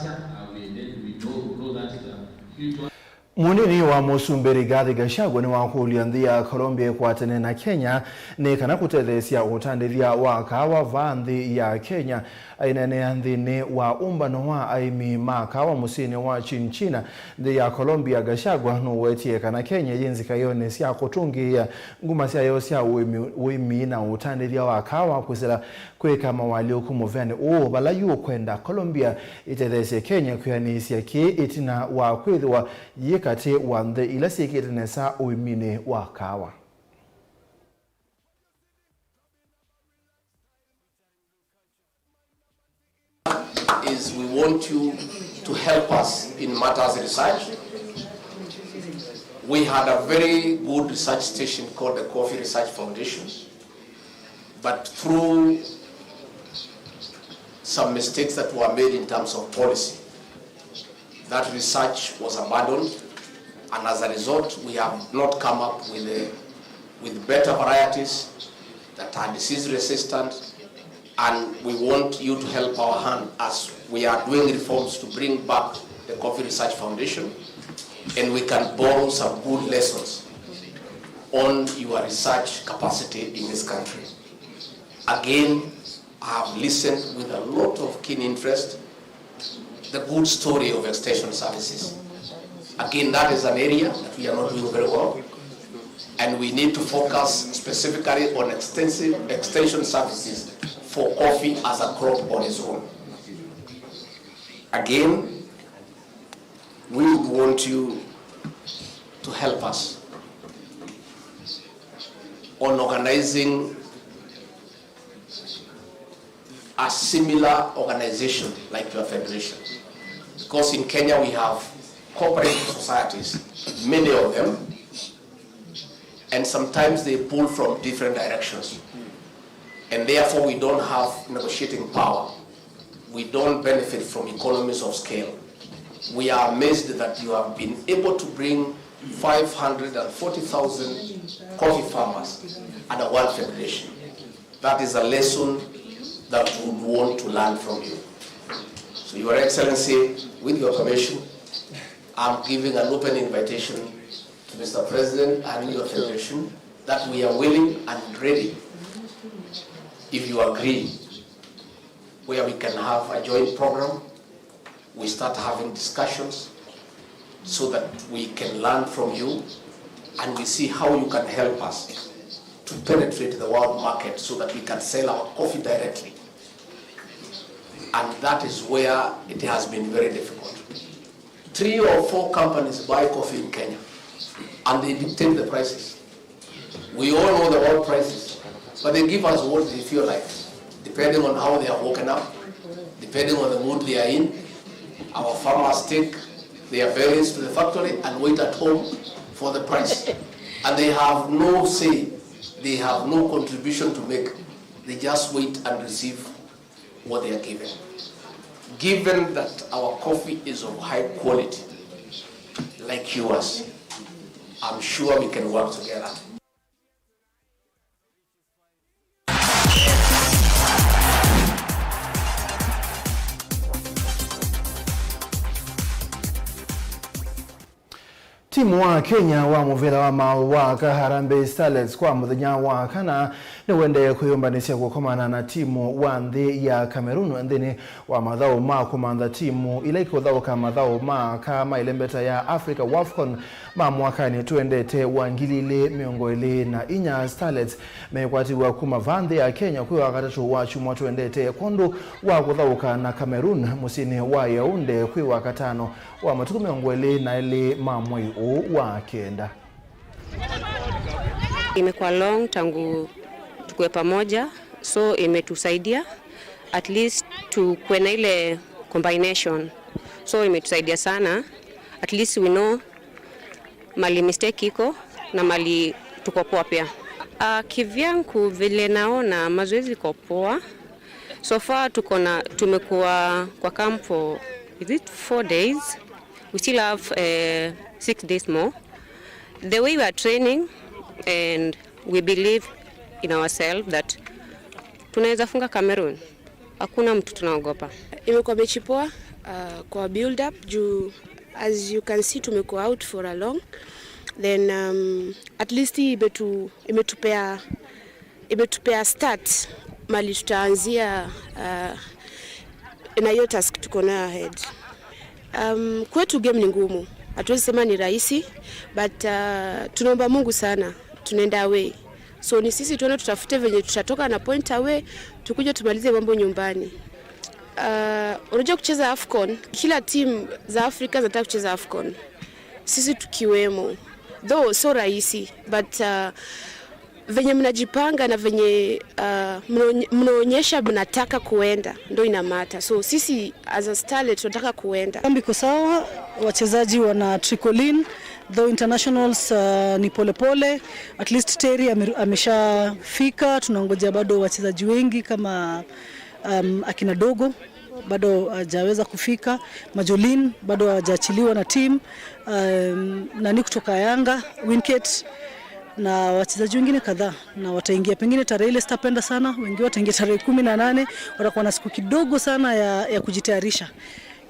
Mũnini wa mũsumbĩ Rigathi Gachagua nĩwakũlya nthĩ ya Colombia ĩkwatane na Kenya nĩ kana kũtetheesya ũtandĩthya wa kaawa vaa nthĩ ya Kenya. Aineenea nthĩnĩ wa ũmbano wa aĩmi ma kaawa mũsyĩnĩ wa Chinchina, nthĩ ya Colombia, Gachagua nũwetie kana Kenya yĩ nzikaĩonĩ sya kũtũngĩĩa nguma syayo sya ũĩmi, ũĩmi na ũtandĩthya wa kaawa kwĩsĩla kwĩka mawalyũku mũveanĩ ũũ, vala yu ũkwenda Colombia ĩtetheesye Kenya kwĩanĩsya kĩĩ ĩtina wa kwĩthĩwa yĩ katĩ wa nthĩ ila syĩkĩte nesa ũĩminĩ wa kaawa. We want you to help us in matters research. We had a very good research station called the Coffee Research Foundation, but through some mistakes that were made in terms of policy, that research was abandoned, and as a result, we have not come up with, uh, with better varieties that are disease resistant, and we want you to help our hand as we are doing reforms to bring back the Coffee Research Foundation, and we can borrow some good lessons on your research capacity in this country. Again, I have listened with a lot of keen interest the good story of extension services. Again, that is an area that we are not doing very well, and we need to focus specifically on extensive extension services for coffee as a crop on its own. Again, we would want you to help us on organizing a similar organization like your federation. Because in Kenya we have cooperative societies, many of them, and sometimes they pull from different directions. And therefore we don't have negotiating power. We don't benefit from economies of scale. We are amazed that you have been able to bring five hundred forty thousand coffee farmers under one federation. That is a lesson that we would want to learn from you. So, Your Excellency, with your permission, I'm giving an open invitation to Mister President and your federation that we are willing and ready, if you agree, where we can have a joint program, we start having discussions so that we can learn from you and we see how you can help us to penetrate the world market so that we can sell our coffee directly. And that is where it has been very difficult. Three or four companies buy coffee in Kenya and they dictate the prices. We all know the world prices, but they give us what they feel like, depending on how they are woken up, depending on the mood they are in. Our farmers take their berries to the factory and wait at home for the price. And they have no say, they have no contribution to make. They just wait and receive what they are given. Given that our coffee is of high quality, like yours, I'm sure we can work together. Timu wa Kenya wa mũvĩla wa maũũ wa aka Harambee Starlets kwa mũthenya wa kana nĩwendee kwĩyũmbanĩsya kũkomana na timu wa nthĩ ya Cameroon nthĩnĩ wa mathaũ ma kũmantha timu ila ikũthaũka mathaũ ma aka ma ĩlembeta ya Africa, WAFCON, ma mwakanĩ tũendete wa ngili ilĩ mĩongo ĩlĩ na inya. Starlets mekwatiw'a kuma vaa nthĩ ya Kenya kwĩ Wakatatũ wa kyumwa tũendete kwondũ wa kũthaũka na Cameroon mũsyĩnĩ wa Yaounde kwĩ Wakatano wa matukũ mĩongo ĩlĩ na elĩ ma mwei ũũ wa kenda. Imekuwa long tangu tukue pamoja, so imetusaidia at least tukue na ile combination, so imetusaidia sana, at least we know mali mistake iko na mali tuko poa pia. Uh, kivyangu vile naona mazoezi iko poa. So far tuko na, tumekuwa kwa camp for, is it four days? We still have uh, six days more. The way we are training and we believe in ourselves that tunaweza funga Cameroon. Hakuna mtu tunaogopa. Imekuwa mechi poa uh, kwa build up juu as you can see tumekuwa out for a long, then um, at least hii imetu, imetupea imetupea start mali tutaanzia uh, na hiyo task tuko nayo ahead. Um, kwetu game ni ngumu, hatuwezi sema ni rahisi, but uh, tunaomba Mungu sana, tunaenda away. So ni sisi tuone, tutafute venye tutatoka na point away, tukuje tumalize mambo nyumbani. Uh, unajua kucheza AFCON, kila team za Afrika zinataka kucheza AFCON, sisi tukiwemo, though so rahisi, but uh, Venye mnajipanga na venye uh, mnaonye- mnaonyesha mnataka kuenda ndo inamata. So sisi as a Starlet tunataka kuenda. Kambi iko sawa, wachezaji wana trickle in, though internationals uh, ni polepole. At least Terry ame- ameshafika, tunangojea bado wachezaji wengi kama um, akina Dogo bado hajaweza kufika, Majolin bado hajaachiliwa na team, um, nani kutoka Yanga, Winkate na wachezaji wengine kadhaa, na wataingia pengine tarehe ile sitapenda sana, wengi wataingia tarehe kumi na nane. Watakuwa na siku kidogo sana ya, ya kujitayarisha.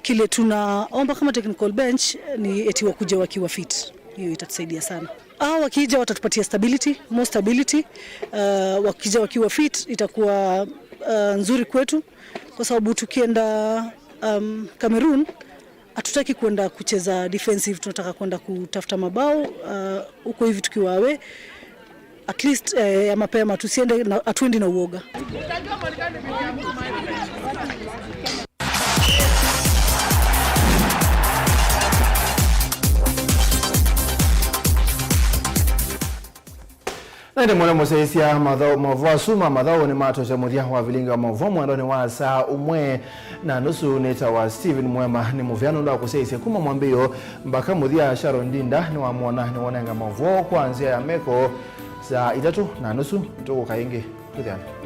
Kile tunaomba kama technical bench ni eti wakuje wakiwa fit, hiyo itatusaidia sana. Hawa wakija watatupatia stability, more stability. Uh, wakija wakiwa fit itakuwa uh, nzuri kwetu, kwa sababu tukienda um, Cameroon hatutaki kwenda kucheza defensive, tunataka kwenda kutafuta mabao uh, huko hivi tukiwa away. At least eh, ya mapema, tusiende na, hatuendi na uoga. Na ĩndĩ mũno mũsyaĩĩsya mathaũ, maũvoo asu ma mathaũ nĩmatosya mũthya wa vilingi wa maũvoo mwendonĩ wa saa ũmwe na nusu. Nĩtawa Steven Mwema, nĩ mũvea nũndũ wa kũsyaĩĩsya kuma mwambĩĩo mbaka mũthya. Sharon Ndinda nĩwamwona nĩwonenga maũvoo kwa nzĩa ya meko saa itatũ na nusu. Tũkũka ĩngĩ. Twĩthĩane.